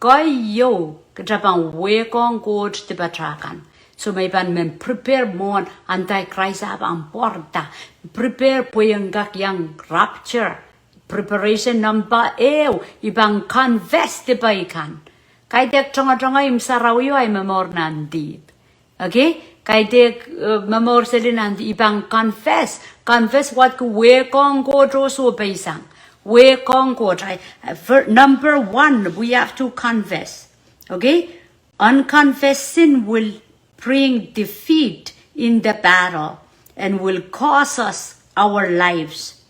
Keieu, kita pahn wehkohng Koht dipata kan. So me I pahn men prepare mwohn Antichrist ah pahn pwarada. Prepare pwe en kak iang rapture. Preparation number ehu, I pahn confess dipei kan. Kaidehk tongotongo imw sarawio ahi momour nan dihp. Okay? Kaidehk, eh, momour seli nan dihp, I pahn confess. Confess wadki wehkohng Koht oh sohpeisang. Wehkohng Koht. I, uh, fir-, number one, we have to confess. Okay? Unconfessed sin will bring defeat in the battle and will cost us our lives.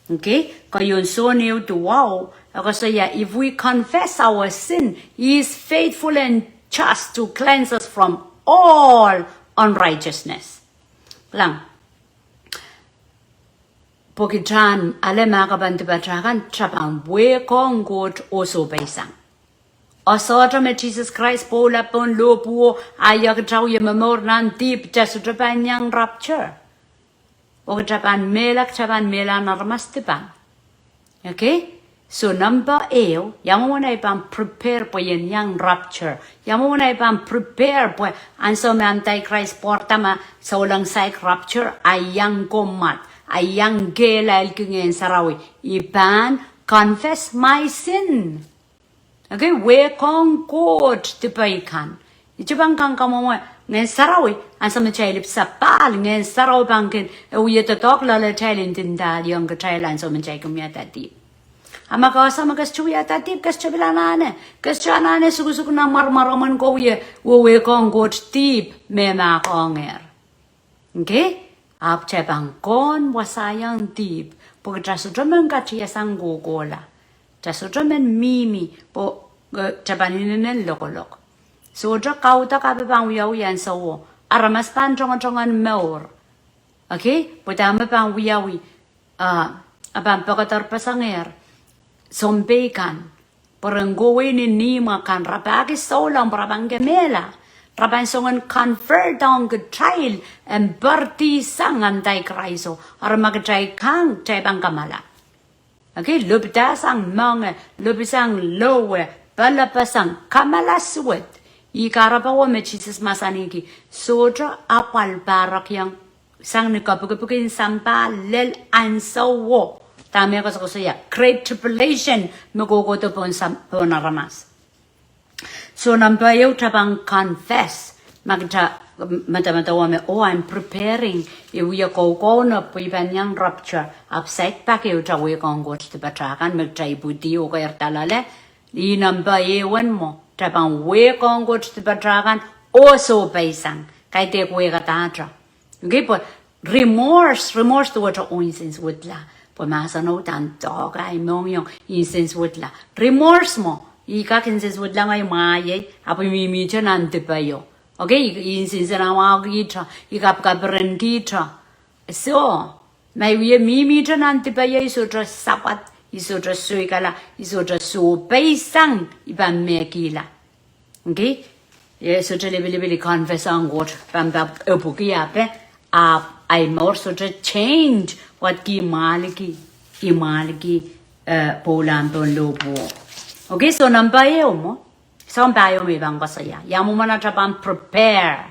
Okay? Keieun Sohn ehu duwau, e koasoia, if we confess our sin, he is faithful and just to cleanse us from all unrighteousness. Kilang. Pwe kita en ale mahkpen dipata kan, kita pahn wehkohng Koht oh sohpeisang. Oh sohte me Sises Krais pwoula pohn lohpwuo, ah ia kita wie momour nan dihp, kita sohte pahn iang rapture. Oh kita pahn mehla, kita pahn mehla nan aramas dipan. Okay? So number ehu, ia mwomwen ahi pahn prepare pwe en iang rapture. Ia mwomwen ahi pahn prepare pwe ansou me Antichrist pwarada ma souleng saik rapture, ahi iang kommwad, ahi iang kehlailki Ngehn Sarawi. I pahn confess my sin. Okay, wehkohng Koht dipei kan. Ito pahn kak kamwomwe Ngehn Sarawi, ansou me kitail ipwsapahl, Ngehn Sarawi pahn kin, e wie doadoahk loalatail, ndinda, iang kitail ansou me kitail kin wiahda dihp. A ma ke ese me ke sohte wiahda dihp, ke sohte pil anahne, ke sohte anahne sukosuk nan mwaromwaromwen ko wie, wehwehkohng Koht dihp me mahkohngehr. Okay? Ahpw kita pahn kohn wasaiong dihp, pwe kita sohte men katiasang kohkohla. Kita sohte men mihmi, pwe, eh, kita pahn inenen lokolok. Sohte kaudok ape pahn wiawi ansouo. Aramas pahn tongotongohn mour. Okay? Pwe dahme pahn wiawi, ah, a pahn pekederpesongehr sounpei kan. Pwe ren kohwei ni ihmw akan, rapahki souleng pwe ra pahn kemehla. Ra pahn song en convert ong kitail en poaridi sang Antichrist o. Eri ma kitail kang, kitail pahn kamala. Okay, lopidasang moange, lopisang lowe, pelepesang, kamala suwed. Ih kahrepe wo me Sises mahsanihki, sohte apwal pahrekiong sang ni kapikipik en sampah lel ansouo. Dahme koasokoasoia, great tribulation me kohkohdo pohn sam-, pohn aramas. So number ehu, kita pahn confess. Ma kita, mm, medemedewe me, oh, I'm preparing. I wie koukoune pwe I pahn iang rapture. Ahpw saik pak ehu, kita wehkohng Koht dipata kan me kita ipwidi oh keirda loale. Ih number ehu en mwo. Kita pahn wehkohng Koht dipata kan oh sohpeisang. Kaidehk wehkadahte. Okay, pwe remorse, remorse duwehte oh nsensuwedla. Pwe mahsen o uhdahn doake ahi mohngiong, nsensuwedla. Remorse mwo, I kak nsensuwedla ngehi mwahie, ahpw I mihmihte nan dipeio. Okay, I, I nsensen mwahuki ihte, I kapikapirengki ihte. So, ma I wie mihmihte nan dipeio, I sohte sapwad, I sohte soikala, I sohte sohpeisang, I pahn mehkihla. Okay? Ie, sohte lipilipil I confess ong Koht, pahn pahn epwiki ape, ahpw ahi mour sohte change, wadki I mwaliki, I mwaliki, eh, pwoula pohn lohpwuo. Okay, so number ehu mwo, sounpei ehu me I pahn koasoia. Ia mwomwen atail pahn prepare.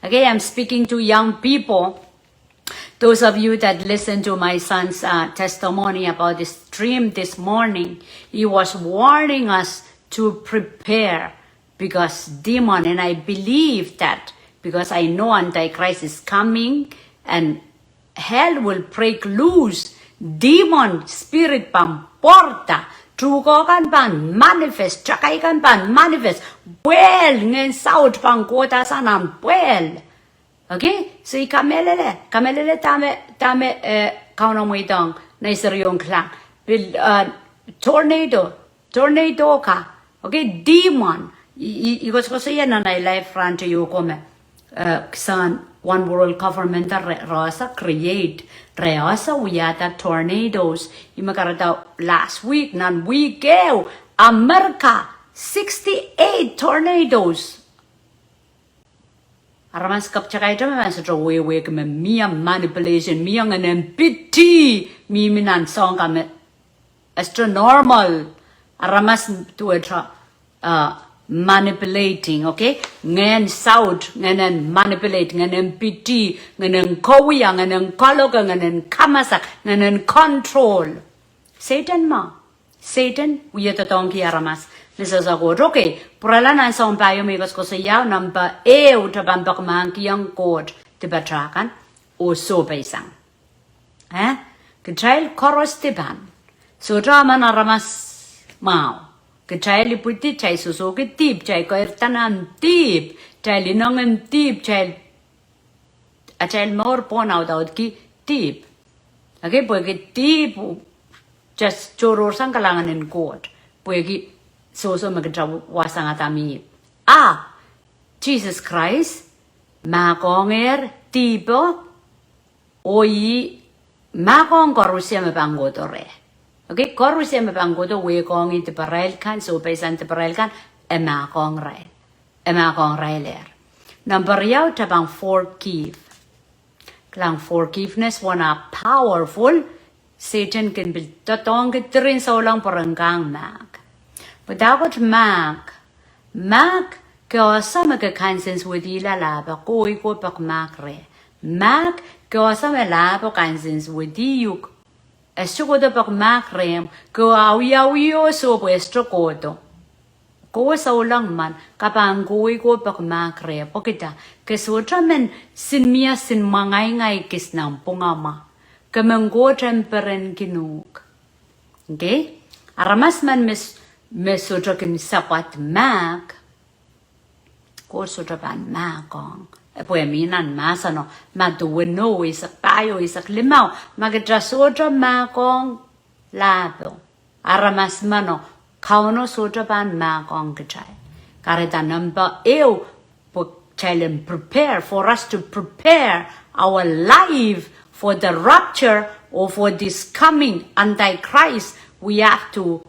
Okay, I'm speaking to young people. Those of you that listen to my son's, uh, testimony about this dream this morning, he was warning us to prepare because demon, and I believe that because I know Antichrist is coming and hell will break loose Demon spirit pahn pwarada, tuhke kan pahn manifest, takai kan pahn manifest, pwehl, ngehn saut pahn kohda sang nan pwehl. Okay, so I kamehlele, kamehlele dahme, dahme, eh, Kauno mweidohng, nei seri ong kilang. Pil, eh, tornado, tornado ka. Okay, demon. I, i, I koasokoasoia nan ei live rahn te yoke me, eh, sang One World Government re, re ese create, re ese wiahda tornadoes. Ih me kahrehda last week, nan wihk ehu, America, sixty-eight tornadoes. Aramas kapw takaita me pahn sohte wehwehki me mie manipulation, mie ngehn en piti, mihmi nan soahng ka me astronomical. Aramas duwehte, uh, manipulating, okay? Ngehn saut, ngehn en manipulate, ngehn en piti, ngehn en kawia, ngehn en kaloke, ngehn en kamasak, ngehn en control. Sehdan mwo. Sehdan wie doadoahngki aramas. Ni sehse Koht, okay, pwurala nan soahng pahieu me I koasokoasoia, nempeh ehu, kitail pahn pekimahkihong Koht dipatail kan oh sohpeisang. Eh? Kitail koaros dipan. Sohte emen aramas mwahu. Kitail ipwidi, kitail sohsohki dihp, kitail keirda nan dihp, kitail ineng en dihp, kitail atail mour pwon audaudki dihp. Okay, pwehki dihp, just tohrohrsang kalahngan en Koht. Pwehki sohso me kitail wasangada mih. Ah, Sises Krais mahkohngehr dihpo, oh ih mahkohng koarusie me pahn kohdo reh. Okay, koarusie me pahn kohdo, wehkohng ih diparail kan, sohpeisang diparail kan, e mahkohng irail. E mahkohng irail. Nempeh riau, kitail pahn forgive. Kilang, forgiveness won a powerful. Sehdan kin pil doadoahngki diren souleng pwe ren kang mahk. Pwe dahkot mahk. Mahk, ke ese me ke kansensuwedihla lahpo, kowe ko peki mahk reh. Mahk, ke ese me lahpo kansensuwedih uhk. E sohte kohdo peki mahk rehmw, ke awiawih oh soh pwe e sohte kohdo. Kowe souleng men, ke pahn kohwei ko peki mahk reh, pwehki dah, ke sohte men sin mie sin mwangaingai kis nan pwungamwahu. Ke men Koht en perenki uhk. Okay? Aramas men me s-, me sohte kin sapwad mahk, Koht sohte pahn mahkohng. E pwe mie nan mahseno, Madiu weneu, eisek pahieu, eisek limau, ma kitail sohte mahkohng lahpo, aramas meno, Kauno sohte pahn mahkohng kitail. Kahrehda nempeh ehu, pwe kitail en prepare, for us to prepare our life for the rapture or for this coming Antichrist, we have to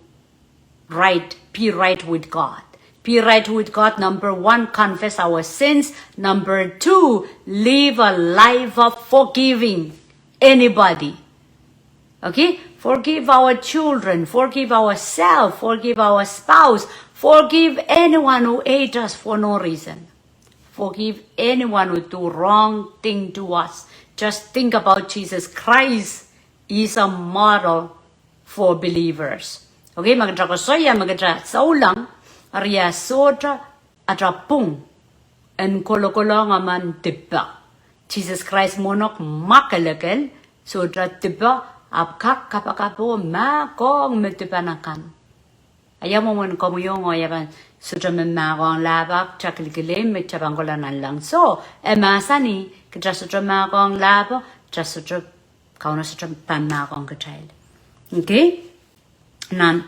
right, be right with God. Be right with God, number one, confess our sins. Number two, live a life of forgiving anybody. Okay? Forgive our children, forgive ourselves, forgive our spouse, forgive anyone who hate us for no reason. Forgive anyone who do wrong thing to us. Just think about Jesus Christ. He is a model for believers. Okay, ma kitail koasoia me kitail souleng, eri e sohte atail pwung en kolokolohng emen dipe. Sises Krais mwohn mwakelekel, sohte dipe, ahpw kak kapakap oh mahkohng me dipen akan. Ia mwomwen komwi oh ngehi, ia pahn sohte men mahkohng lahpo, kitail kilkileng me kitail pahn kohla nanleng. So, e mahsanih, kitail sohte mahkohng lahpo, kitail sohte, Kauno sohte pahn mahkohng kitail. Okay? Nan,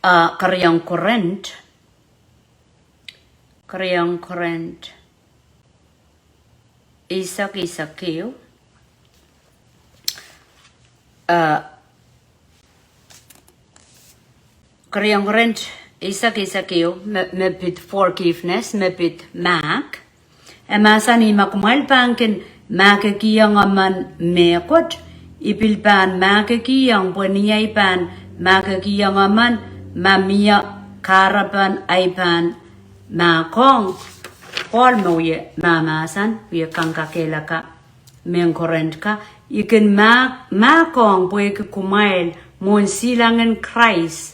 uh, keriau Korint, keriau Korint, eisek, eisek ehu, uh, keriau Korint, eisek, eisek ehu, me, me pid forgiveness, me pid mahk. E mahsanih, ma kumwail pahn kin mahkikihong emen mehkot, I pil pahn mahkikihong, pwe ni ei pahn mahkikihong emen, ma mie kahrepen ei pahn mahkohng. Pohl me wie mahmahsen, wie kangkakehlaka mehn Korint ka, I kin mahk, mahkohng pwehki kumwail mwohn silangin Krais.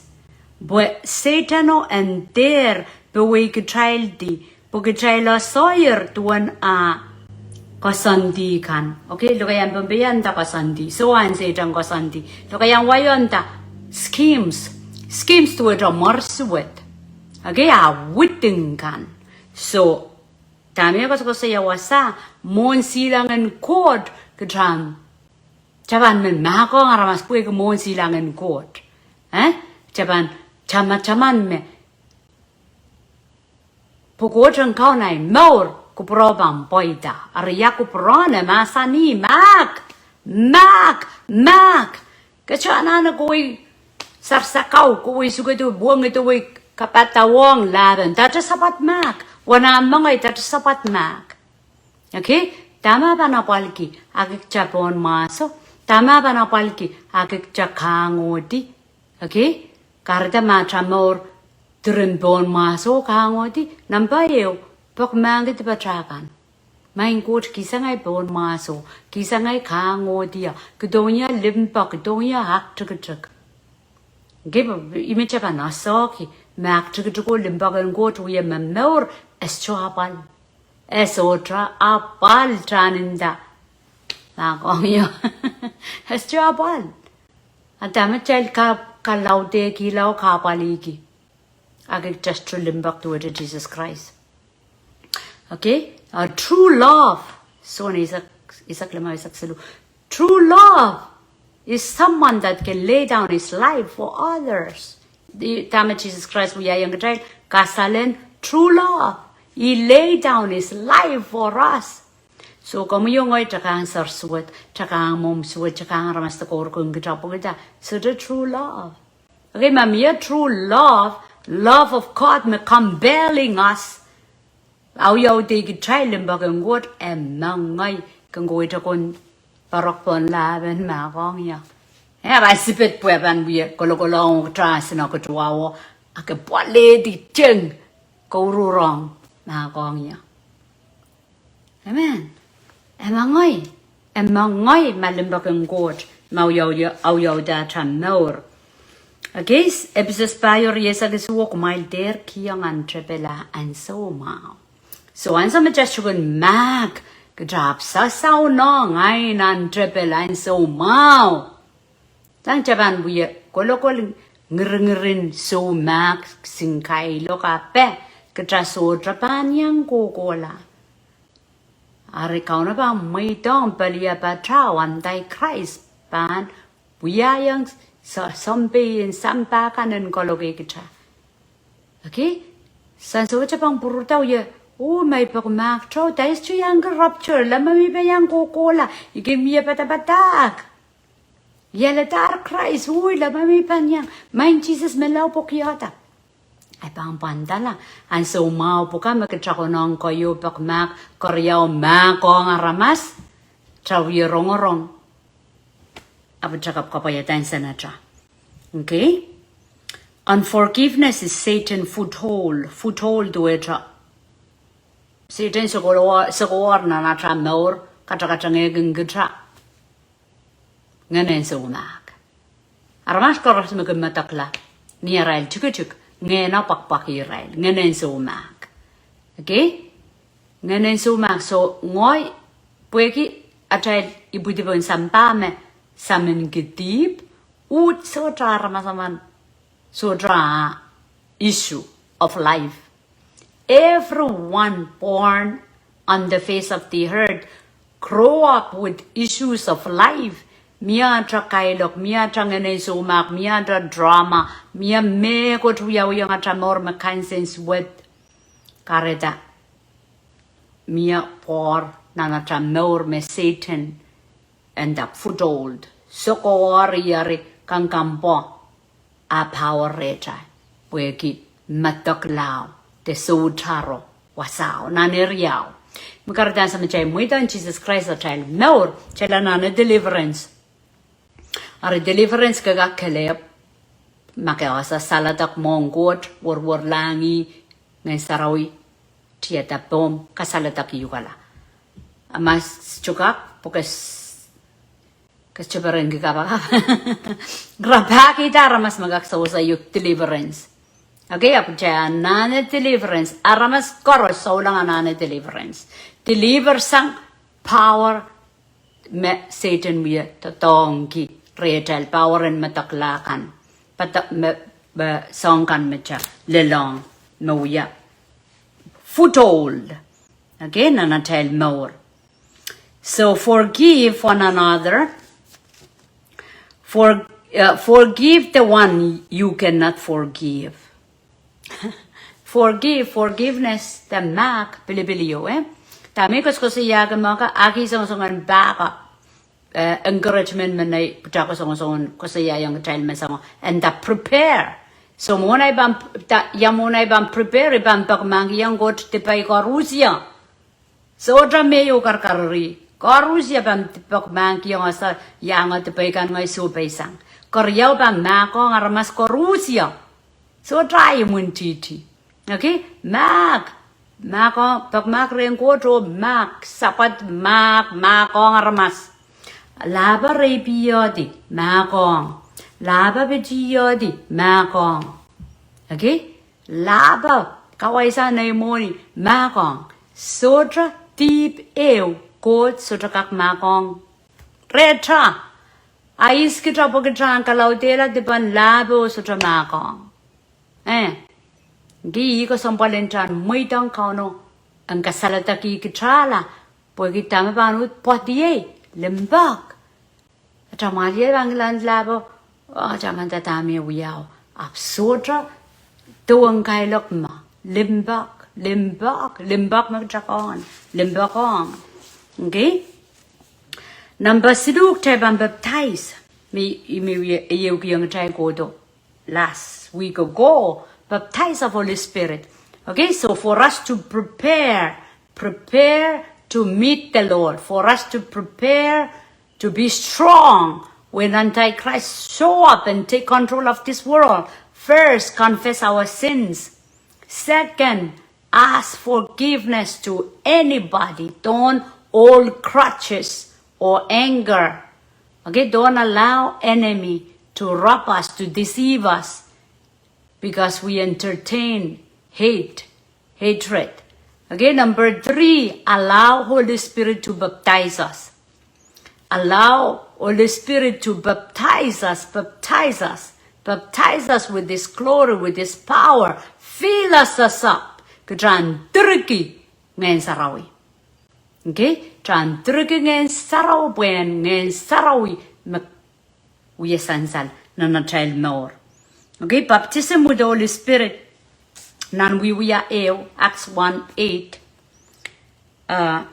Pwe Sehdano en dehr powehkitaildi, pwe kitail soaier duwen ah koasoandi kan. Okay, lokaiahn Pohnpei e nda koasoandi. Soh, ansou ieu e nda koasoandi. Lokaiahn wai e nda schemes. Schemes duwehte mwersuwed. Okay, a widing kan. Soh, dahme e koasokoasoia wasa, mwohn silangin Koht, kitail, kitail pahn men mahkohng aramas pwehki mwohn silangin Koht. Eh? Kitail pahn tamataman me pwe Koht en kaun ei mour, kupwuro pahn pweida. Eri ia kupwurohn? E mahsanih, mahk, mahk, mahk. Ke sohte anahne kohwei sarsakau, kohwei sukedo, wongido, wei kapadawong lahpen. Dahte sapwad mahk? Wahn ah moangei, dahte sapwad mahk? Okay? Dahme pahn apwalki? Ahki kitail pohn mwahso. Dahme pahn apwalki? Ahki kitail kahngohdi. Okay? Kahrehda ma atail mour diren pohn mwahso kahngohdi. Nahmpe ehu, pwekmahkki dipatail kan. Maing Koht, kihsang ei pohn mwahso, kihsang ei kahngohdi, ah kihdohng ie limpoak, kihdohng ie aktikitik. Okay, pwe ih me kitail pahn asohki, me aktikitik oh limpoak en Koht wie momour, e sohte apwal. E sohte apwal, kitail nda. Mahkohng ie. E sohte apwal. A dahme kitail kak, kalaudehkihla oh kahpwaliki? Ahki kitail sohte limpoak duwehte Sises Krais. Okay? A true love. Sohn eisek, eisek lime, eisek siluh. True love is someone that can lay down his life for others. Di, dahme Sises Krais wiahiong kitail, kasalen true love. He laid down his life for us. Soh, komwi oh ngehi, kitail kak sar suwed, kitail kak mwomw suwed, kitail kak aramas de kourkihong kitail pwehki kitail sohte true love. Okay, ma mie true love, love of God me compelling us. Awiawihdi kitail limpoak en Koht, e moangei, kin kohwei tohn poarok pohn lahpen, mahkohng ie. E pahn sipet pwe pahn wie kolokolohng kitail sine kitail wawo, ahki pwoalehdi teng, kouruhrong, mahkohng ie. Amen. E moangei. E moangei ma limpoak en Koht, ma awiawi, awiawihda atail mour. Okay, Episos pahieu, eisek isuh, kumwail dehr kihong ahn tepel ah ansou mwahu. Soh, ansou me kitail sohte kin mahk, kitail ahpw sasaunohng ain ahn tepel ansou mwahu. Sang kitail pahn wie kolokol ngiringirin soumahk, singkailo kape, kitail sohte pahn iang kohkohla. Eri Kauno pahn mweidohng peliapadahn Antichrist pahn wiahiong so-, sounpei en sampah kan en kaloke kitail. Okay? Sang sohte pahn pwurda wie, oh, ma I peki mahk, kitail sohte iang rapture, leme mi pahn iang kohkohla, I kin mie padapadahk. Ia ladahr Krais, oh, leme mi pahn iang, maing Sises menlau pwukoahda. E pahn pwandala, ansou mwahu pwuka me kitail konehng koahieu peki mahk, koaros mahkohng aramas, kitail wie rongorong. Ahpw kitail kapw kapwaiada nsenata. Okay? Unforgiveness is Satan foothold. Foothold duwehte Sehdan sokohwar, sokohwar nan atail mour, katakatangehkin kitail. Ngehn en soumahk. Aramas koaros me kin medekla ni arail tikitik, ngehno pwakpwaki irail. Ngehn en soumahk. Okay? Ngehn en soumahk, soh, ngehi, pwehki atail ipwidi pohn sampah me samin ki dihp, uhd sohte aramas emen, sohte issue of life. Everyone born on the face of the earth grow up with issues of life. Mie atail kailok, mie atail ngehn en soumahk, mie atail trauma, mie mehkot wiawihong atail mour me kansensuwed. Kahrehda mie power nan atail mour me Sehdan e nda foothold. Sokohwar, eri kangkang pwo ah power rehtail, pwehki medekla de soutaro wasao nan eriau. Me kahrehda ansou me kitail mweidohng Sises Krais atail mour, kitail anahne deliverance. Eri deliverance ke kak kelehpw ma ke ese saledek mwohn Koht, werwer lahng, Ngehn Sarawi tiada pohmw, ke saledek uhkala. A ma ke sohte kak, pwe ke s-, ke sohte perenki kapakap. Rapahkihda aramas me kak sewese uhk deliverance. Okay, ahpw kitail anahne deliverance. Aramas koaros souleng anahne deliverance. Deliver sang power me Sehdan wie doadoahngki rehtail, power en medek lahkan, pata me, me soahng kan me kitail lelohng me wia foothold. Okay, nan atail mour. So forgive one another. For, uh, forgive the one you cannot forgive. Forgive, forgiveness, the mahk, pilipil ieu, eh? Dahme koasoakoasoiahki me ke aki songosong en back up. Eh, encouragement me nei pwutako songosong koasoiahiong kitail me soangen, and the prepare. So mwohn ei pahn, da, ia mwohn ei pahn prepare, I pahn peki mahkihong Koht dipe koarusie. Sohte me ieu karkar eri. Koarusie pahn peki mahkihong, ese iang dipe kan ngehi sohpeisang. Keriau pahn mahkohng aramas koarusie. Sohte imwintihti. Okay? Mahk. Mahkohng, peki mahk rehn Koht oh mahk, Sapad mahk, mahkohng aramas. Lahpo reipiehdi, mahkohng. Lahpo pitihdi, mahkohng. Okay? Lahpo kawaisang nei mwohni, mahkohng. Sohte dihp ehu Koht sohte kak mahkohng rehtail. A ihs kita pwe kita en kalaudehla dipen lahpo sohte mahkohng. Eh, ngehi kesempwal en kitail mweidohng Kauno en kasaledekih kitail, pwehki dahme pahn uhd pwoadiei, limpoak. Atail mwahliel pahn kilang lahpo, oh, atail men dahme wiawi, ahpw sohte duwen kailok me limpoak, limpoak, limpoak me kitail kohng, limpoak ong. Okay? Number siluh, kitail pahn baptize. Me, me wie, ieu kiong kitail kohdo last week ago, baptize of Holy Spirit. Okay, so for us to prepare, prepare to meet the Lord, for us to prepare to be strong when Antichrist show up and take control of this world, first confess our sins. Second, ask forgiveness to anybody. Don't hold grudges or anger. Okay, don't allow enemy to rob us, to deceive us, because we entertain hate, hatred. Okay, number three, allow Holy Spirit to baptize us. Allow Holy Spirit to baptize us, baptize us, baptize us with His glory, with His power. Fill us, us up. Kitail en direki Ngehn Sarawi. Okay? Kitail en direki Ngehn Sarawi pwe en Ngehn Sarawi me wia sansal nan atail mour. Okay, baptism with the Holy Spirit. Nan Wiewia ehu, Acts one eight. Uh,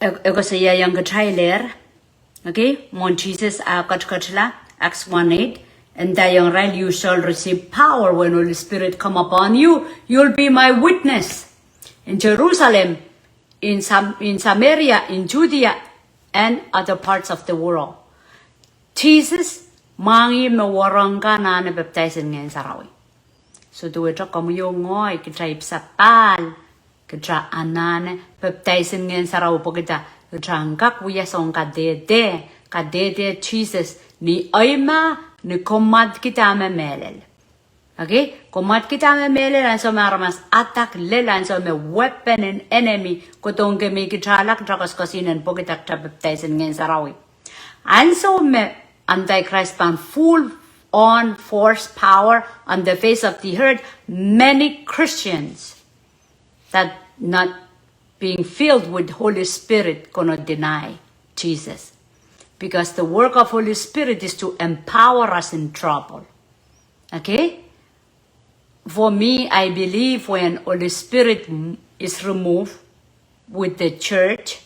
e, e koasoiaiong kitailehr. Okay, mwohn Sises ah ketiketla, Acts one eight, e ndaiong irail, "You shall receive power when Holy Spirit come upon you. You'll be my witness in Jerusalem, in Sam-, in Samaria, in Judea, and other parts of the world." Sises mwahngih me wahnpoaron kan anahne baptize en Ngehn Sarawi. So duwehte komwi oh ngehi, kitail ipwsapahl, kitail anahne baptize en Ngehn Sarawi pwe kitail, kitail en kak wia soangen kadehde, kadehde Sises, ni eimah, ni kommwadki dahme mehlel. Okay? Kommwadki dahme mehlel, ansou me aramas attack lel, ansou me weapon en enemy kohdohng kemehla kitail, kitail koaskoasoiahn pwe kitail baptize en Ngehn Sarawi. Ansou me Antichrist pahn full on force power on the face of the earth, many Christians that not being filled with Holy Spirit gonna deny Jesus. Because the work of Holy Spirit is to empower us in trouble. Okay? For me, I believe when Holy Spirit m-, is removed with the church,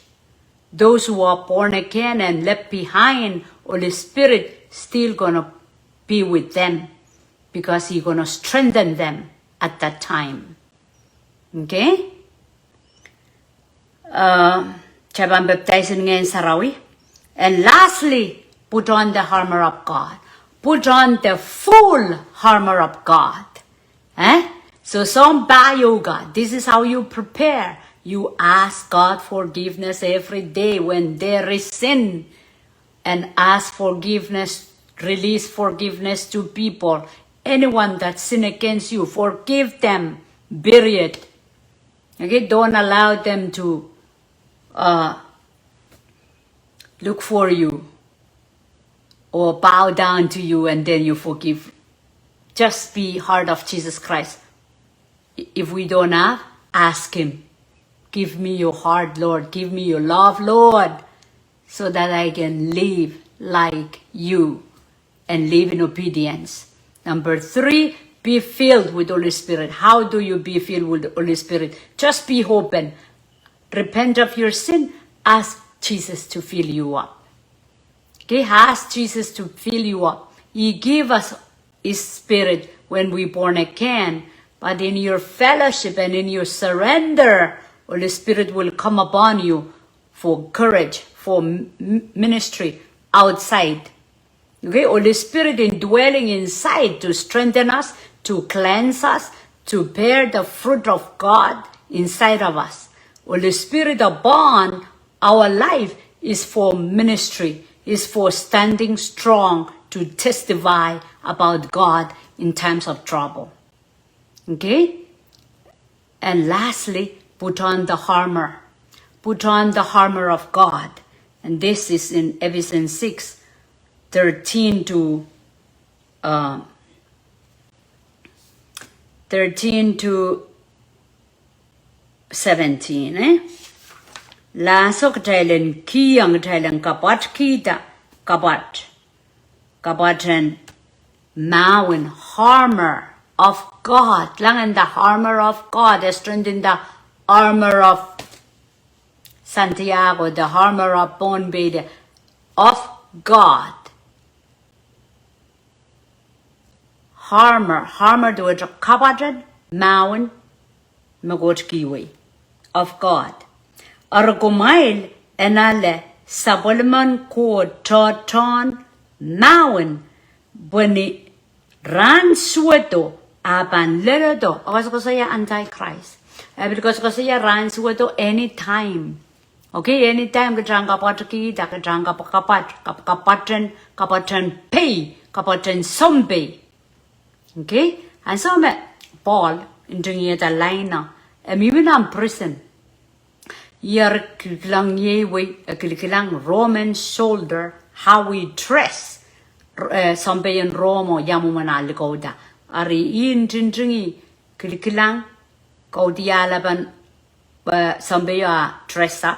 those who are born again and left behind, Holy Spirit still gonna be with them because He gonna strengthen them at that time. Okay? Uh, kitail pahn baptize en Ngehn Sarawi. And lastly, put on the armor of God. Put on the full armor of God. Eh? So, sounpar yoga, this is how you prepare. You ask God forgiveness every day when there is sin, and ask forgiveness, release forgiveness to people. anyone that sin against you, forgive them, period. Okay, don't allow them to, uh, look for you or bow down to you and then you forgive. Just be heart of Jesus Christ. If we don't have, ask Him. Give me your heart, Lord. Give me your love, Lord, so that I can live like you and live in obedience. Number three, be filled with Holy Spirit. How do you be filled with the Holy Spirit? Just be open. Repent of your sin. Ask Jesus to fill you up. Okay, ask Jesus to fill you up. He gave us His Spirit when we born again, but in your fellowship and in your surrender, Holy Spirit will come upon you for courage, for m-, m-, ministry outside. Okay, Holy Spirit indwelling inside to strengthen us, to cleanse us, to bear the fruit of God inside of us. Holy Spirit upon our life is for ministry, is for standing strong to testify about God in times of trouble. Okay? And lastly, put on the armor. Put on the armor of God. And this is in Ephesians six, thirteen to, uh, thirteen to seventeen, eh? Lahso kitail en kihong, kitail en kapwatkihda, kapwat. Kapwat en mahwen, armor of God. Kilang, the armor of God, e strengthen the armor of Santiago, the armor of Pohnpei, of God. Armor, armor duwehte kapwat en mahwen me Koht kihwei, of God. Eri kumwail en ale sapwellimen Koht tohtohn mahwen, pwe ni rahn suwedo e pahn leledo. E koasokoasoia Antichrist. E pil koasokoasoia rahn suwedo anytime. Okay, anytime kitail en kapwatkihda, kitail en kap-, kapwat, kap-, kapwat en, kapwat en pei, kapwat en sounpei. Okay, ansou me Paul ntingihada lain o, e mihmi nan prison. Ih eri kilkilang iei wei, e kilkilang Roman soldier, how he dress, eh, sounpei en Rom o ia mwomwen ah likouda. Eri ih ntintingih kilkilang, kaudiahl apan eh, sounpei o ah dress up.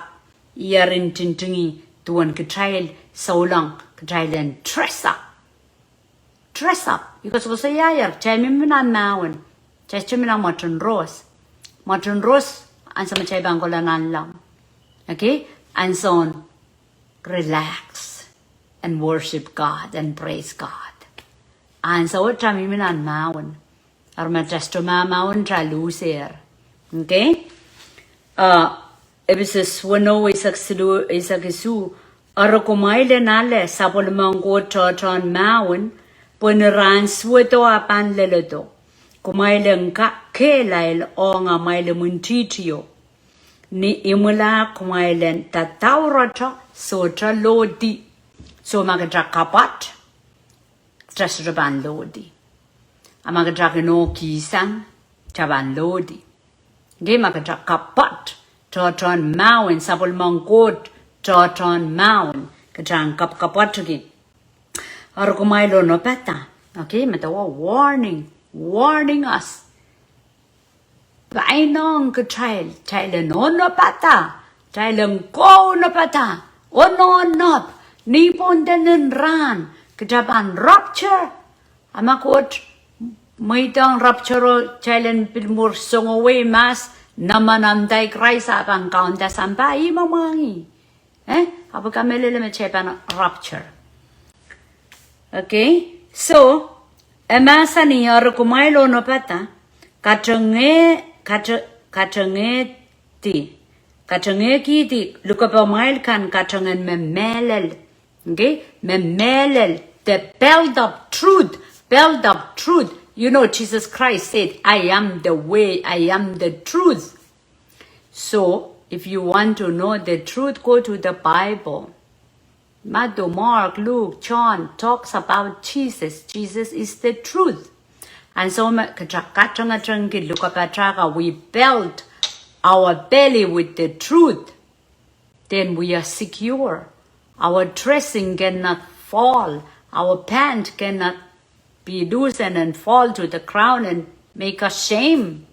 Ih eri ntintingih duwen kitail, souleng kitail en dress up. Dress up. I koasokoasoiaier, kitail mihmi nan mahwen. Kitail sohte mi nan mwoaten rohs. Mwoaten rohs, ansou me kitail pahn kohla nanleng. Okay? Ansoun relax and worship God and praise God. Ansou kitail mihmi nan mahwen. Eri ma kitail sohte mahmahwen kitail luhsehr. Okay? Uh, Episos weneu eisek siluh, eisek isuh. Eri kumwail en ale sapwellimen Koht tohtohn mahwen, pwe ni rahn suwedo e pahn leledo. Kumwail en ka-, kehlail ong amwail imwintihtio. Ni imwila kumwail en dadaurete, sohte lohdi. So ma kitail kapwat, kitail sohte pahn lohdi. A ma kitail kin oh kihsang, kitail pahn lohdi. Ngehi ma kitail kapwat tohtohn mahwen, sapwellimen Koht tohtohn mahwen, kitail en kap-, kapwatki. Eri kumwail onopada. Okay, me there were warning, warning us. Painon kitail, kitail en onopada, kitail en kaunopada, ononop, ni pohn denen rahn, kitail pahn rapture. A ma Koht mweidohng rapture o kitail en pil mwuhr songowei mahs, nemen Antichrist a pahn kaunda sampah, ih mwomwahngih. Eh, ahpw kamehlele me kitail pahn rapture. Okay, so, e mahsanih eri kumwail onopada, katenge-, kate-, katengehdi, katengehkihdi lukepamwail kan katengen me mehlel. Okay, me mehlel, the belt of truth, belt of truth. You know, Jesus Christ said, "I am the way, I am the truth." So, if you want to know the truth, go to the Bible. Matthew, Mark, Luke, John talks about Jesus. Jesus is the truth. Ansou me kitail katengetengki lukepahtaka, we belt our belly with the truth, then we are secure. Our dressing cannot fall. Our pant cannot be loosened and fall to the ground and make us shame.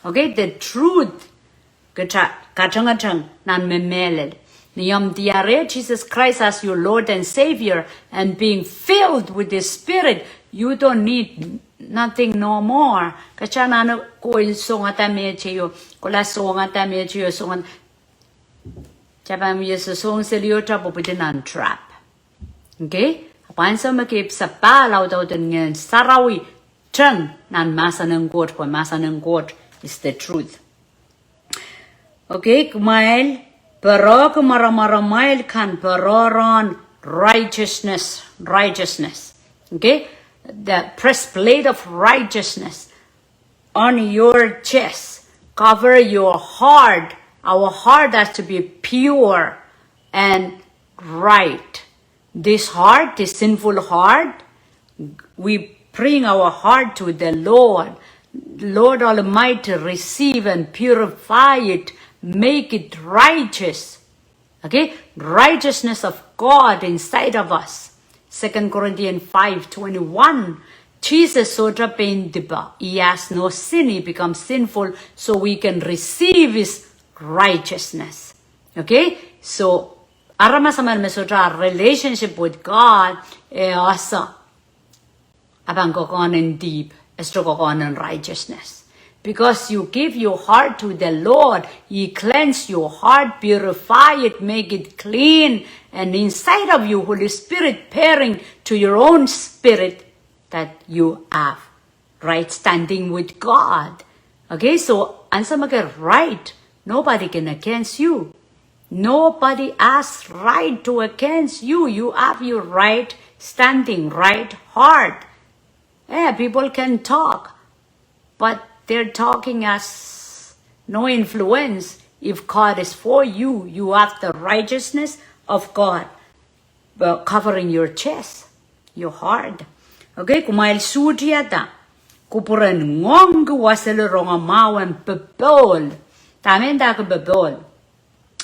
Okay, the truth. Kitail katengeteng nan me mehlel. Ni omw diare Jesus Christ as your Lord and Savior and being filled with the Spirit, you don't need nothing no more. Kitail anahne kohla songada meteio, kohla songada meteio, songada. Kitail pahn mie song seli oh kitail pwupwidi nan trap. Okay? Ahpw ansou me ke ipwsapahl, audaudin Ngehn Sarawi teng nan mahsen en Koht, pwe mahsen en Koht is the truth. Okay, kumwail pwurehki mwaremwaremwail kan pwurehng righteousness, righteousness. Okay? The breastplate of righteousness on your chest. Cover your heart. Our heart has to be pure and right. This heart, this sinful heart, we bring our heart to the Lord. Lord Almighty, receive and purify it, make it righteous. Okay? Righteousness of God inside of us. Second Corinthians five twenty-one. Jesus sohte pein dipe. He has no sin. He becomes sinful so we can receive his righteousness. Okay? So, aramas emen me sohte relationship with God, eh, ese, a pahn kokohn en dihp, e sohte kokohn en righteousness. Because you give your heart to the Lord, he cleanse your heart, purify it, make it clean, and inside of you, Holy Spirit bearing to your own spirit that you have right standing with God. Okay, so ansou me ke right, nobody can against you. Nobody has right to against you. You have your right standing, right heart. Yeah, people can talk, but their talking has no influence. If God is for you, you have the righteousness of God, uh, covering your chest, your heart. Okay, kumwail suhtihada, kupwuren ngoangki wasa rongamwahu en popohl. Dahme ndahki popohl?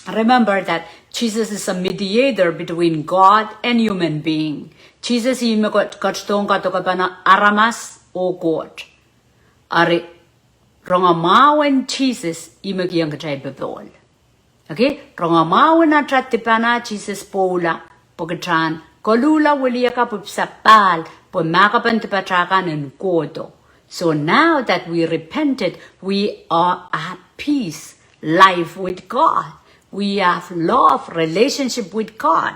Remember that Jesus is a mediator between God and human being. Jesus ih me ket-, ketidohng kadokepen aramas oh Koht. Eri rongamwahu en Jesus ih me kihong kitail popohl. Okay, rongamwahu en atail dipana, Jesus pwoula pwe kitail en koluhla wiliakapw, ipwsapahl, pwe mahkpen dipatail kan en kohdo. So now that we repented, we are at peace, life with God. We have love, relationship with God.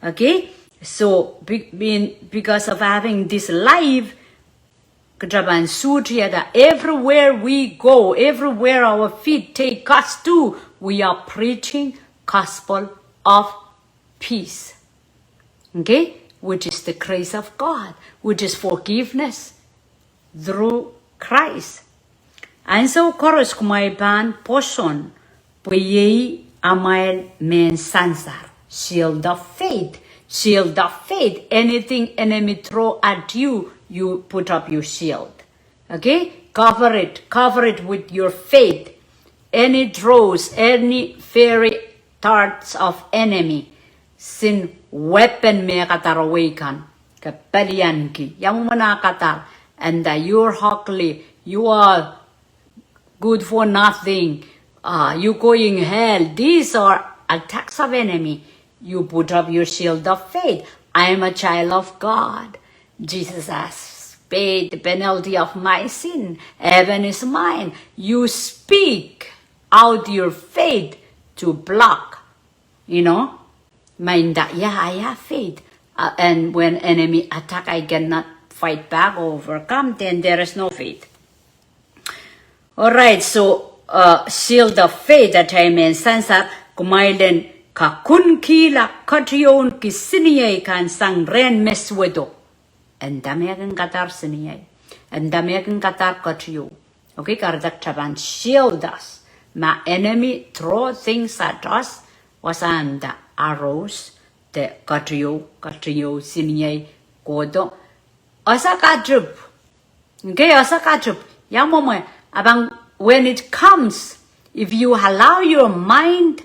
Okay? So, be-, being, because of having this life, kitail pahn suhtihada, everywhere we go, everywhere our feet take us to, we are preaching gospel of peace. Okay? Which is the grace of God, which is forgiveness through Christ. Ansou koaros kumwail pahn pwoson, pwe iei amwail mehn sansar. Shield of faith. Shield of faith. Anything enemy throw at you, you put up your shield. Okay? Cover it. Cover it with your faith. Any throws, any fiery darts of enemy, sin weapon me kadar wehi kan, ke pelianki. Ia mwomwen ah kadar, and that you're ugly, you are good for nothing, uh, you going hell. These are attacks of enemy. You put up your shield of faith. I am a child of God. Jesus has paid the penalty of my sin. Heaven is mine. You speak out your faith to block, you know, ma nda, yeah, I have faith. Uh, and when enemy attack, I cannot fight back or overcome, then there is no faith. All right, so, uh, shield of faith, atail mehn sansar, kumwail en kakunkihla ketiou ki siniei kan sang rehn me suwedo. E nda me kin kadar siniei. E nda me kin kadar ketiou. Okay, kahrehda kitail pahn shield us. Ma enemy throw things at us, wasa nda arrows, de ketiou, ketiou, siniei, kohdo. Ese katip. Okay, ese katepe. Ia mwomwe, a pahn, when it comes, if you allow your mind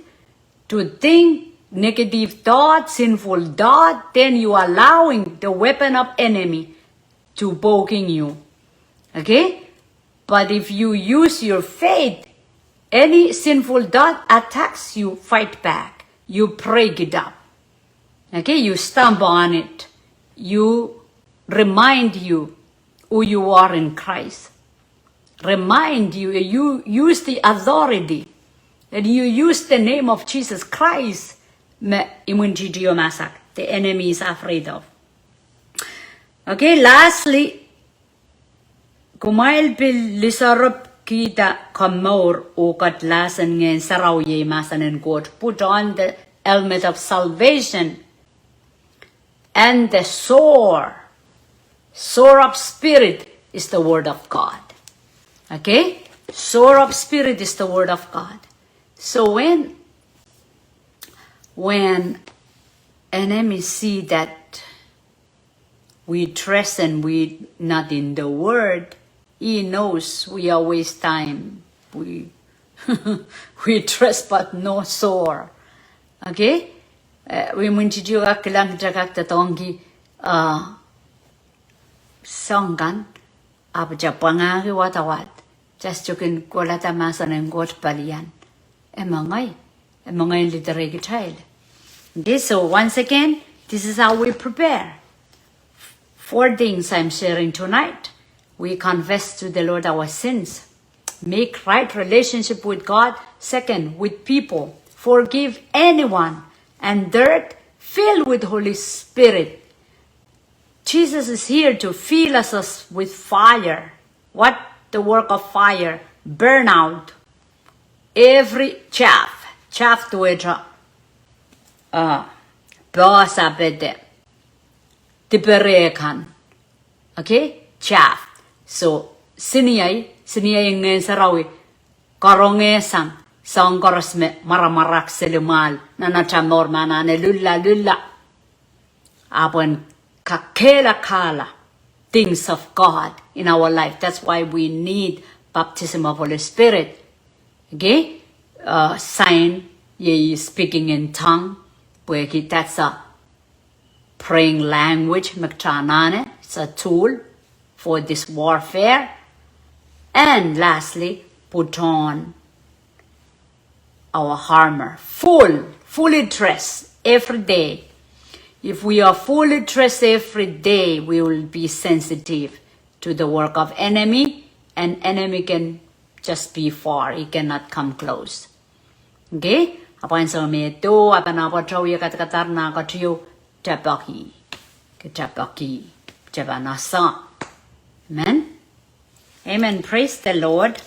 to think negative thought, sinful thought, then you are allowing the weapon of enemy to poking you. Okay? But if you use your faith, any sinful thought attacks you, fight back. You break it up. Okay, you stomp on it. You remind you who you are in Christ. Remind you, you use the authority. And you use the name of Jesus Christ. Me imwintihti oh masak, the enemy is afraid of. Okay, lastly, kumwail pil lisoarop kihda komour oh kedlahs en Ngehn Sarawi, iei mahsen en Koht, put on the helmet of salvation and the sword. Sword of spirit is the word of God. Okay? Sword of spirit is the word of God. So when, when enemy see that we dress and we not in the word, he knows we are waste time. We, we dress but no sword. Okay? Eh, we imwintihti kak kilang kitail kak doadoahngki, uh, soang kan, ahpw kitail pwangahki wadawad. Kitail sohte kin kolahda mahsen en Koht palian. E mengei, e mengei literei kitail. Okay, so once again, this is how we prepare. Four things I'm sharing tonight. We confess to the Lord our sins. Make right relationship with God. Second, with people. Forgive anyone. And third, fill with Holy Spirit. Jesus is here to fill us, us with fire. What the work of fire? Burn out every chaff. Chaff duwehte, uh, pehsapede, dipere kan. Okay? Chaff. So, siniei, siniei Ngehn Sarawi karongehsang soahng koaros me mwaramwarak, selimwahl nan atail mour, me anahne lulla lulla. Ahpw en kakehlakahla things of God in our life. That's why we need baptism of Holy Spirit. Okay? Uh, sign, iei speaking in tongue. Pwehki that's a praying language, me kitail anahne, it's a tool for this warfare. And lastly, put on our armor, full, fully dressed every day. If we are fully dressed every day, we will be sensitive to the work of enemy, and enemy can just be far. He cannot come close. Okay? Ahpw ansou me e doh, a pahn ahpw towehda kadkadar nah ketieu, tapaki. Ke tapaki. Tapana sa. Amen? Amen. Praise the Lord.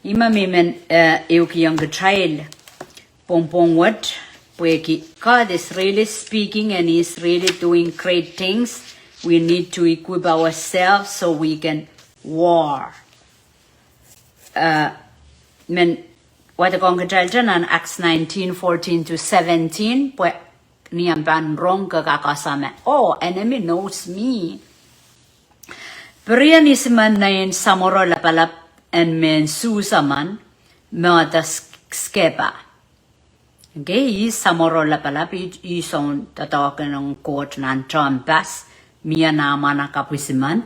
I men, I men, eh, ehukihong kitail pwongpwong wet, pwehki God is really speaking and He is really doing great things. We need to equip ourselves so we can war. Eh, men wadekohng kitailda nan Acts nineteen, fourteen to seventeen, pwe ni omw pahn rong ke kak ese me, oh, enemy knows me. Pirien isimen nein samworo lapalap en mehn Suhs emen, Mehda Sk-, Skeba. Okay, ih samworo lapalap, ih, ih soun doadoahk en Koht nan tehnpas, mie nah mwahnakapw isimen.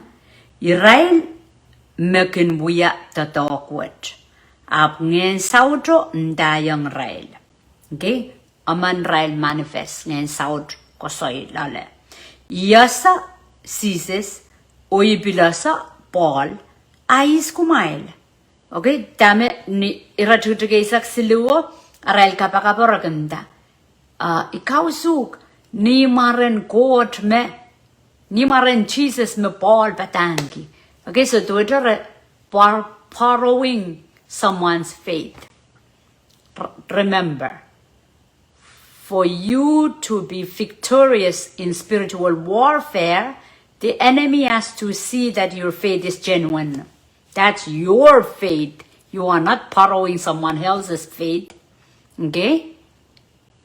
Irail me kin wia doadoahk wet. Ahpw ngehn sauto ndaiong irail. Okay, emen irail manifest, ngehn saut koasoi loale. I ese Sises, oh I pil ese Pohl, a ihs kumwail? Okay, dahme ni ire tikitik eisek siluh, arail kapakap o re kin nda, ah, I kausuk, ni mwaren Koht me, ni mwaren Sises me Pohl padahngki. Okay, so duwehte re bor-, borrowing someone's faith. R-, remember, for you to be victorious in spiritual warfare, the enemy has to see that your faith is genuine. That's your faith. You are not borrowing someone else's faith. Okay?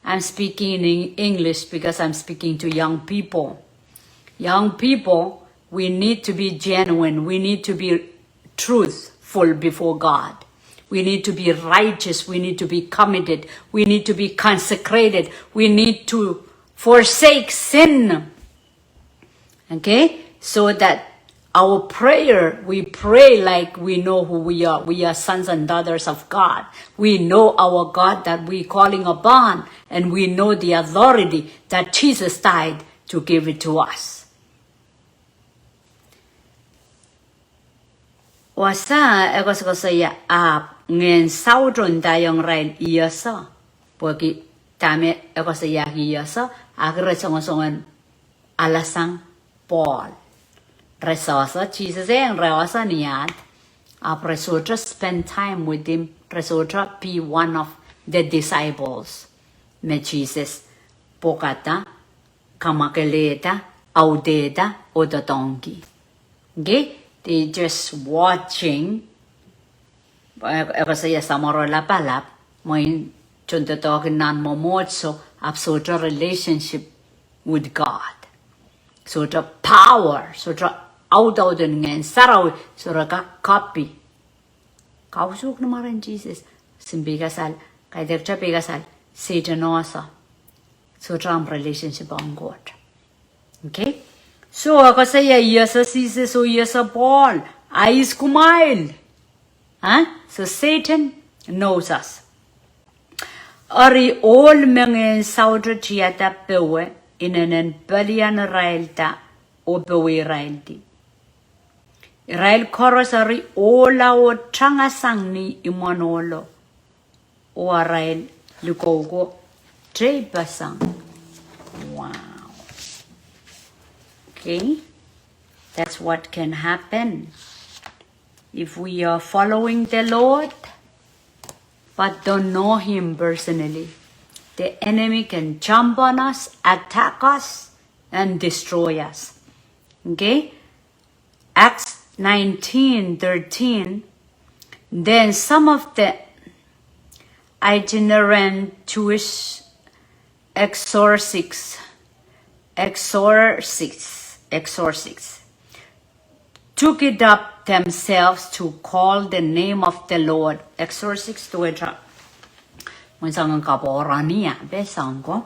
I'm speaking in Eng-, English because I'm speaking to young people. Young people, We need to be genuine. We need to be truthful before God. We need to be righteous. We need to be committed. We need to be consecrated. We need to forsake sin. Okay? So that our prayer, we pray like we know who we are. We are sons and daughters of God. We know our God that we calling upon, and we know the authority that Jesus died to give it to us. Wasa e koasokoasoia ahpw ngehn sauto ndaiong irail ieso, pwehki dahme e koasoiahki ieso, ahki re songosongen alasang Pohl. Re sehse, Sises ehng re ese ni ahd, ahpw re sohte spend time with him, re sohte be one of the disciples me Sises pwokada, kamwakelehda, audehda, oh doadoahngki. Okay? They just watching. E koasoia samworo lapalap, mwein tohndoadoahk nan mwomwohdiso, ahpw sohte relationship with God. Sohte power, sohte audaud en Ngehn Sarawi, sohte ka copy. Kausuk ni mwaren Sises, sin peikasal, kaidehkte peikasal, Sehdan ese. Sohte ahmw relationship ong Koht. Okay? So, e koasoia ieso Sises oh ieso Pohl, a ihs kumwail? Huh? So Satan knows us. Eri ohl me ngehn sauto tiada powe, inenen pelian irailda, oh powe iraildi. Irail koaros eri ohla oh tangasang ni imwen ohlo, oh arail likouko teipeseng. Wow. Okay. That's what can happen. If we are following the Lord, but don't know Him personally, the enemy can jump on us, attack us, and destroy us. Okay? Acts nineteen thirteen, then some of the itinerant Jewish exorcists, exorcists, exorcists, took it up themselves to call the name of the Lord. Exorcists, duwehte mwein soangen kapohrenia, pwe soangen ko.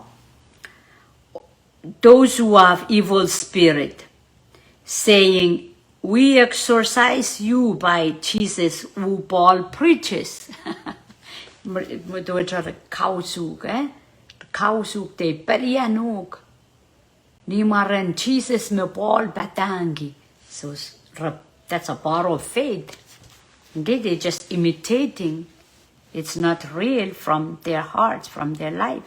Those who have evil spirit, saying, "We exorcise you by Jesus who Paul preaches." Duwehte kausuk, eh? Kausuk de pelian uhk ni mwaren Sises me Pohl padahngki. So, that's a power of faith. Indeed, they're just imitating. It's not real from their hearts, from their life.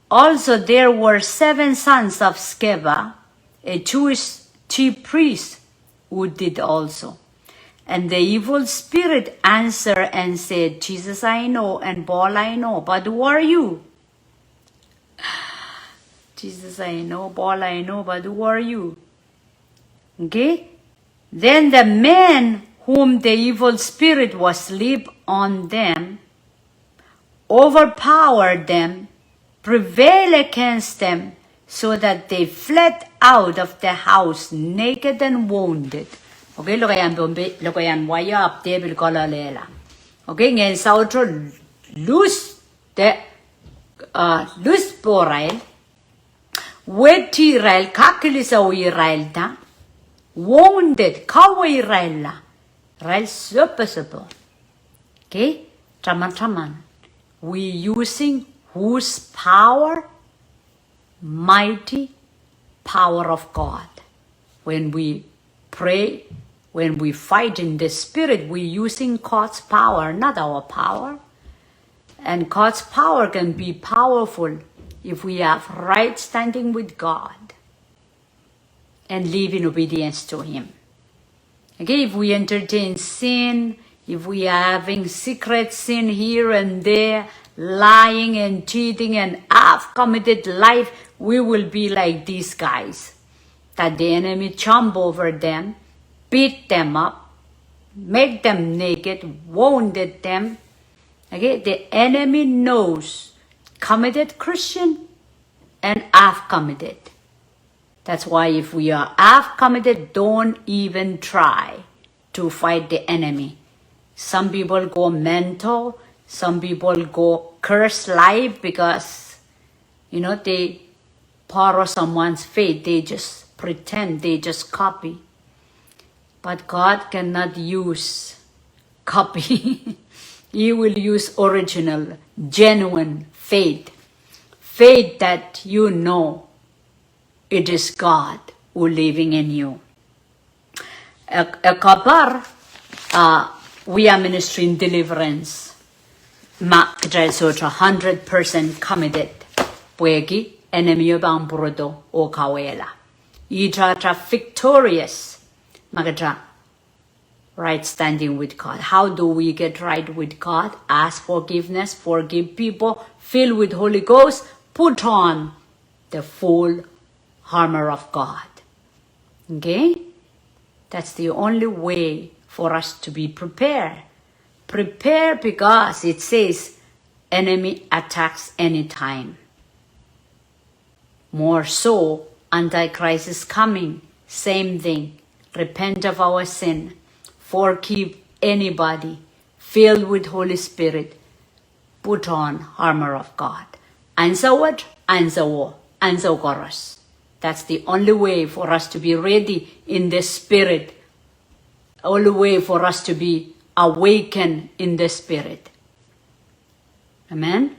Also, there were seven sons of Sceva, a Jewish chief priest, who did also. And the evil spirit answered and said, "Jesus I know, and Paul I know, but who are you?" Jesus I know, Paul I know, but who are you? Okay? Then the men whom the evil spirit was leap on them, overpowered them, prevail against them, so that they fled out of the house naked and wounded. Okay, lokaiahn Pohnpei, lokaiahn wai ahpw de pil kololehla. Okay, ngehn sauto lus de, uh, lus pohrail, wehdi irail, kakilisou irailda, wounded, kawe irailla, irail soposopo. Okay? Taman taman. We using whose power? Mighty power of God. When we pray, when we fight in the spirit, we using God's power, not our power. And God's power can be powerful if we have right standing with God and live in obedience to Him. Okay, if we entertain sin, if we are having secret sin here and there, lying and cheating and half committed life, we will be like these guys. That the enemy jump over them, beat them up, make them naked, wounded them. Okay, the enemy knows committed Christian and half committed. That's why if we are, have committed, don't even try to fight the enemy. Some people go mental, some people go curse life because, you know, they borrow someone's faith, they just pretend, they just copy. But God cannot use copy. He will use original, genuine faith. Faith that you know it is God who living in you. E, e kapahr, uh, wia ministry en deliverance ma kitail sohte hundred percent committed, pwehki enemy o pahn pwurodo oh kauwehla. Ihte kitail victorious ma kitail right standing with God. How do we get right with God? Ask forgiveness, forgive people, fill with Holy Ghost, put on the full armor of God. Okay? That's the only way for us to be prepared. Prepare because it says enemy attacks anytime. More so, Antichrist is coming. Same thing. Repent of our sin. Forgive anybody. Filled with Holy Spirit. Put on armor of God. Ansou wet, ansou, ansou koaros. That's the only way for us to be ready in the spirit. Only way for us to be awakened in the spirit. Amen.